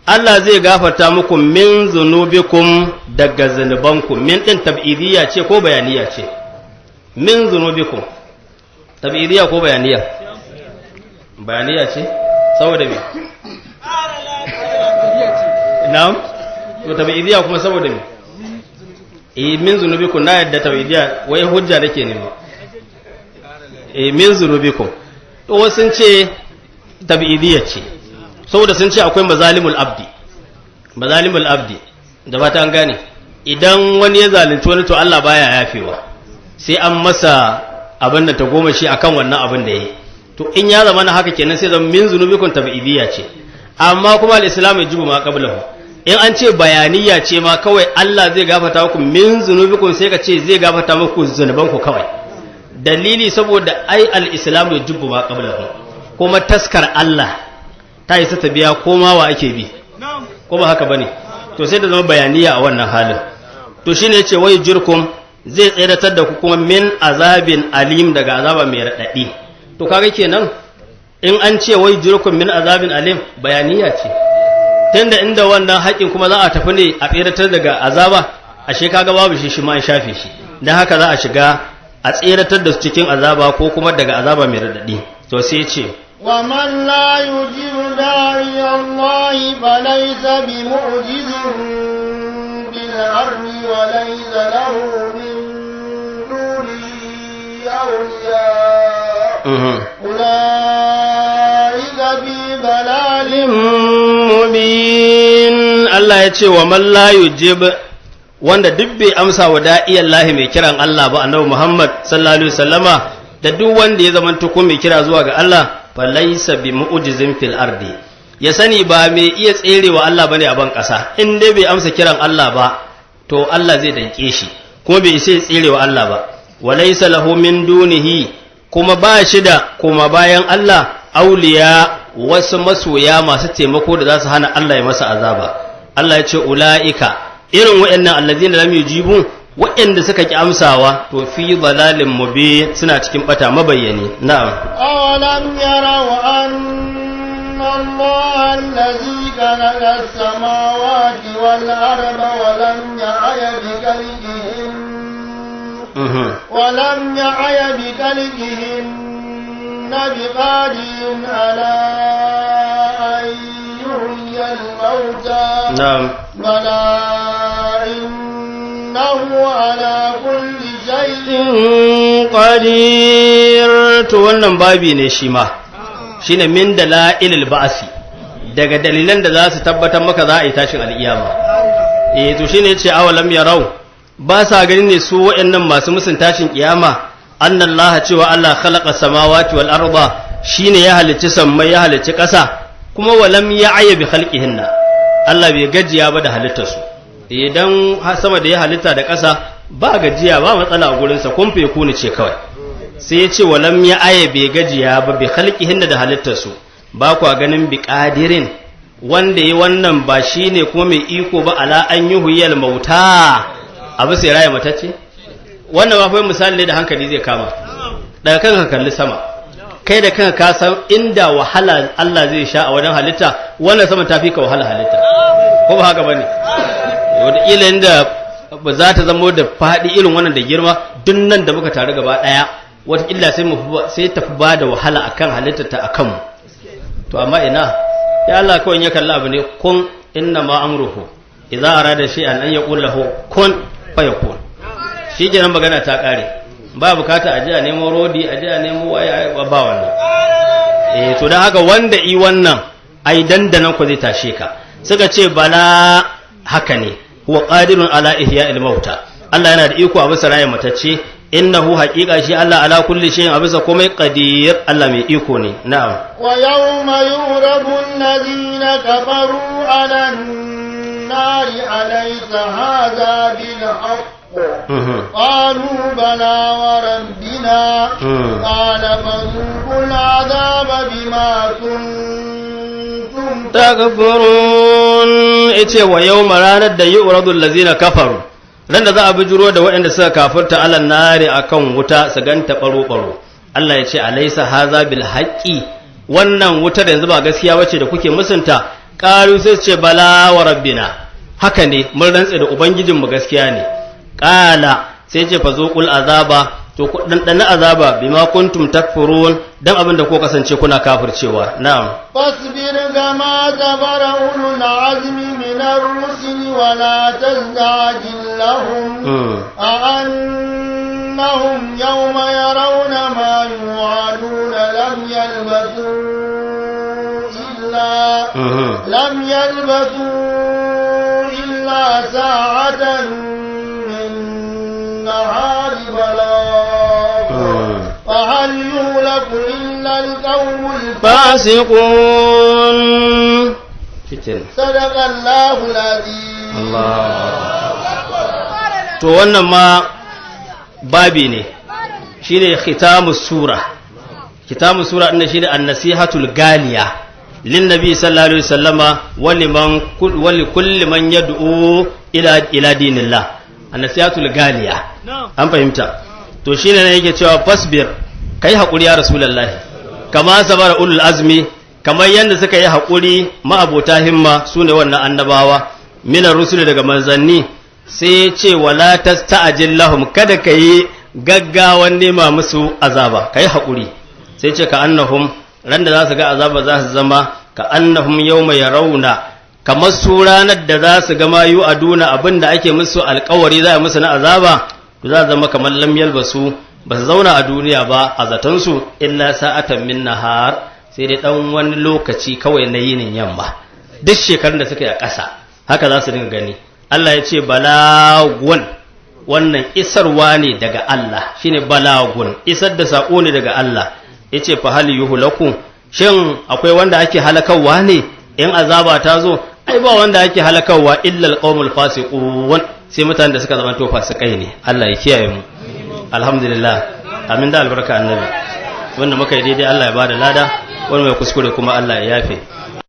Allah zai gafarta muku, min zunubikum, daga zunubanku. Min din tab'idiyya ce ko bayaniya ce? Min zunubikum, tab'idiyya ko bayaniya? Bayaniya ce, saboda me? Na'am, to tab'idiyya kuma saboda me? Eh, min zunubikum, na yadda tab'idiyya, wai hujja nake nema. Eh, min zunubikum, to wasu sun ce tab'idiyya ce saboda sun ce akwai mazalimul abdi, mazalimul abdi, da ba ta an gane. Idan wani ya zalunci wani, to Allah baya yafewa, sai an masa abin da ta goma shi akan wannan abin da yayi. To in ya zama na haka kenan, sai zama min zunubikum tab'idiyya ce. Amma kuma al-islam yajibu ma qablahu. In an ce bayaniya ce ma kawai, Allah zai gafarta muku min zunubikum, sai ka ce zai gafarta muku zunubanku kawai. Dalili, saboda ai al-islamu yajibu ma qablahu, kuma taskar Allah ta isa ta biya koma wa ake bi, ko ba haka bane? To sai da zama bayaniya a wannan halin. To shine yace wai jirkum, zai tseratar da ku kuma, min azabin alim, daga azaba mai radadi. To kaga kenan in an ce wai jirkum min azabin alim, bayaniya ce, tunda inda wannan haƙin kuma za a tafi ne a tseratar daga azaba, ashe kaga babu shi, shi ma an shafe shi. Dan haka za a shiga a tseratar da su cikin azaba ko kuma daga azaba mai radadi. To sai ce ومن لا يجب داعي الله فليس بمعجز في الأرض وليس له من دونه أولياء أولئك في ضلال mubin. Allah ya ce wa man la yujib, wanda duk bai amsa wa da'iyan lahi, mai kiran Allah ba, annabi Muhammad sallallahu alaihi wasallama, da duk wanda ya zama ko mai kira zuwa ga Allah, fa laysa bi mu'jizin fil ardi, ya sani ba mai iya tserewa Allah bane a ban kasa. In dai bai amsa kiran Allah ba, to Allah zai danke shi, kuma bai isa ya tserewa Allah ba. Wa laysa lahu min dunihi, kuma ba shi da kuma bayan Allah auliya, wasu masoya masu taimako da za su hana Allah ya masa azaba. Allah ya ce ula'ika, irin waɗannan, allazina lam yujibu, waɗanda suka ki amsawa, to fi dalalin mubin, suna cikin bata mabayyani. Na'am. أولم يروا أن الله الذي خلق السماوات والأرض ولم يعي بخلقهن بقادر على أن يحيي الموتى بلى إنه على كل شيء qadir. To wannan babi ne shi ma, shine min dalailil ba'si, daga dalilan da za su tabbatar maka za a yi tashin al'iyama. Eh, to shine yace awalam yarau, ba sa gani ne su waɗannan masu musun tashin kiyama, annallaha, cewa Allah, khalaqa samawati wal arda, shine ya halicci sammai, ya halicci ƙasa, kuma walam ya'ya bi khalqihinna. Allah bai gajiya ba da halittarsu. Idan sama da ya halitta da ƙasa ba gajiya ba matsala a gurinsa, kun fe kuni ce kawai. Sai ya ce walam ya aya bai gajiya ba bi khalqihinna da halittarsu. Ba kwa ganin bi qadirin wanda yi wannan ba shine kuma mai iko ba ala an yuhyil mauta, abu sai raya matacce. Wannan ba fa misali ne da hankali zai kama. Daga kanka kalli sama, kai da kanka ka san inda wahala Allah zai sha a wajen halitta, wannan sama ta fi ka wahala halitta, ko ba haka bane? Wataƙila inda ba za ta zama da faɗi irin wannan da girma, duk nan da muka taru gaba ɗaya, wataƙila sai mu sai tafi ba da wahala akan halitta ta akan mu. To amma ina ya Allah, kawai ya kalli abu ne kun, inna ma amruhu idza arada shay'an an yaqul lahu kun fayakun. Shi kenan magana ta kare, ba bukata a je a nemo rodi, a je a nemo waye, ba wannan. Eh, to dan haka wanda i wannan ai dandanan ku zai tashe ka. Suka ce bala, haka ne, huwa qadirun ala ihya'il mauta, Allah yana da iko a bisa raye matacce. Innahu haqiqa shi Allah ala kulli shay'in, a bisa komai qadir, Allah mai iko ne. Na'am. Wa yawma yurabu alladhina kafaru ala an-nari alaysa hadha bil haqq قالوا بلى وربنا قال فذوقوا العذاب بما كنتم takfurun. Yace wa yawma, ranar da yu'radu allazina kafaru, ran da za a bijiro da waɗanda suka kafirta, alan nari, akan wuta, su ganta baro baro. Allah ya ce alaysa haza bil haqqi, wannan wutar yanzu ba gaskiya bace da kuke musunta? Qalu, sai su ce bala wa rabbina, haka ne, mun rantse da ubangijinmu gaskiya ne. Qala, sai ce fa zuqul azaba, to ku dandana azaba, bima kuntum takfurun, dan abin da ko kasance kuna kafircewa. Na'am. فاصبر كما صبر أولو العزم من الرسل ولا تستعجل لهم كأنهم يوم يرون ما يوعدون لم يلبثوا إلا ساعة من نهار بلاغ، فهل يهلك إلا القوم الفاسقون. صدق الله العظيم. Allah. To wannan ma babi ne, shine khitamus sura. Khitamus sura din shine an-nasihatul galiya lin nabi sallallahu alaihi wasallama wa liman wa li kulli man yad'u ila dinillah. An-nasihatul galiya. An fahimta. To shine ne yake cewa fasbir, kai hakuri ya rasulullahi, kama sabara ulul azmi, kamar yadda suka yi haƙuri ma'abota himma, su ne wannan annabawa, minar rusuli, daga manzanni. Sai ce wala tasta'jil lahum, kada ka yi gaggawan nema musu azaba, ka yi haƙuri. Sai ce ka annahum, ran da za su ga azaba za su zama ka annahum yawma yarawna, kamar su ranar da za su ga ma yu'aduna, abin da ake musu alƙawari za a musu na azaba, to za zama kamar lam yalbasu, ba su zauna a duniya ba a zatansu, illa sa'atan min nahar, sai dai dan wani lokaci kawai na yinin yamma. Duk shekarun da suka yi a ƙasa haka za su dinga gani. Allah ya ce balagun, wannan isarwa ne daga Allah, shine balagun, isar da sako ne daga Allah. Yace fa hal yuhlaku, shin akwai wanda ake halakarwa ne in azaba ta zo? Ai ba wanda ake halakarwa illa alqaumul fasiqun, sai mutanen da suka zama to fasikai ne. Allah ya kiyaye mu. Alhamdulillah, amin da albarka annabi. Wanda muka yi daidai Allah ya bada lada, wanda mai kuskure kuma Allah ya yafe.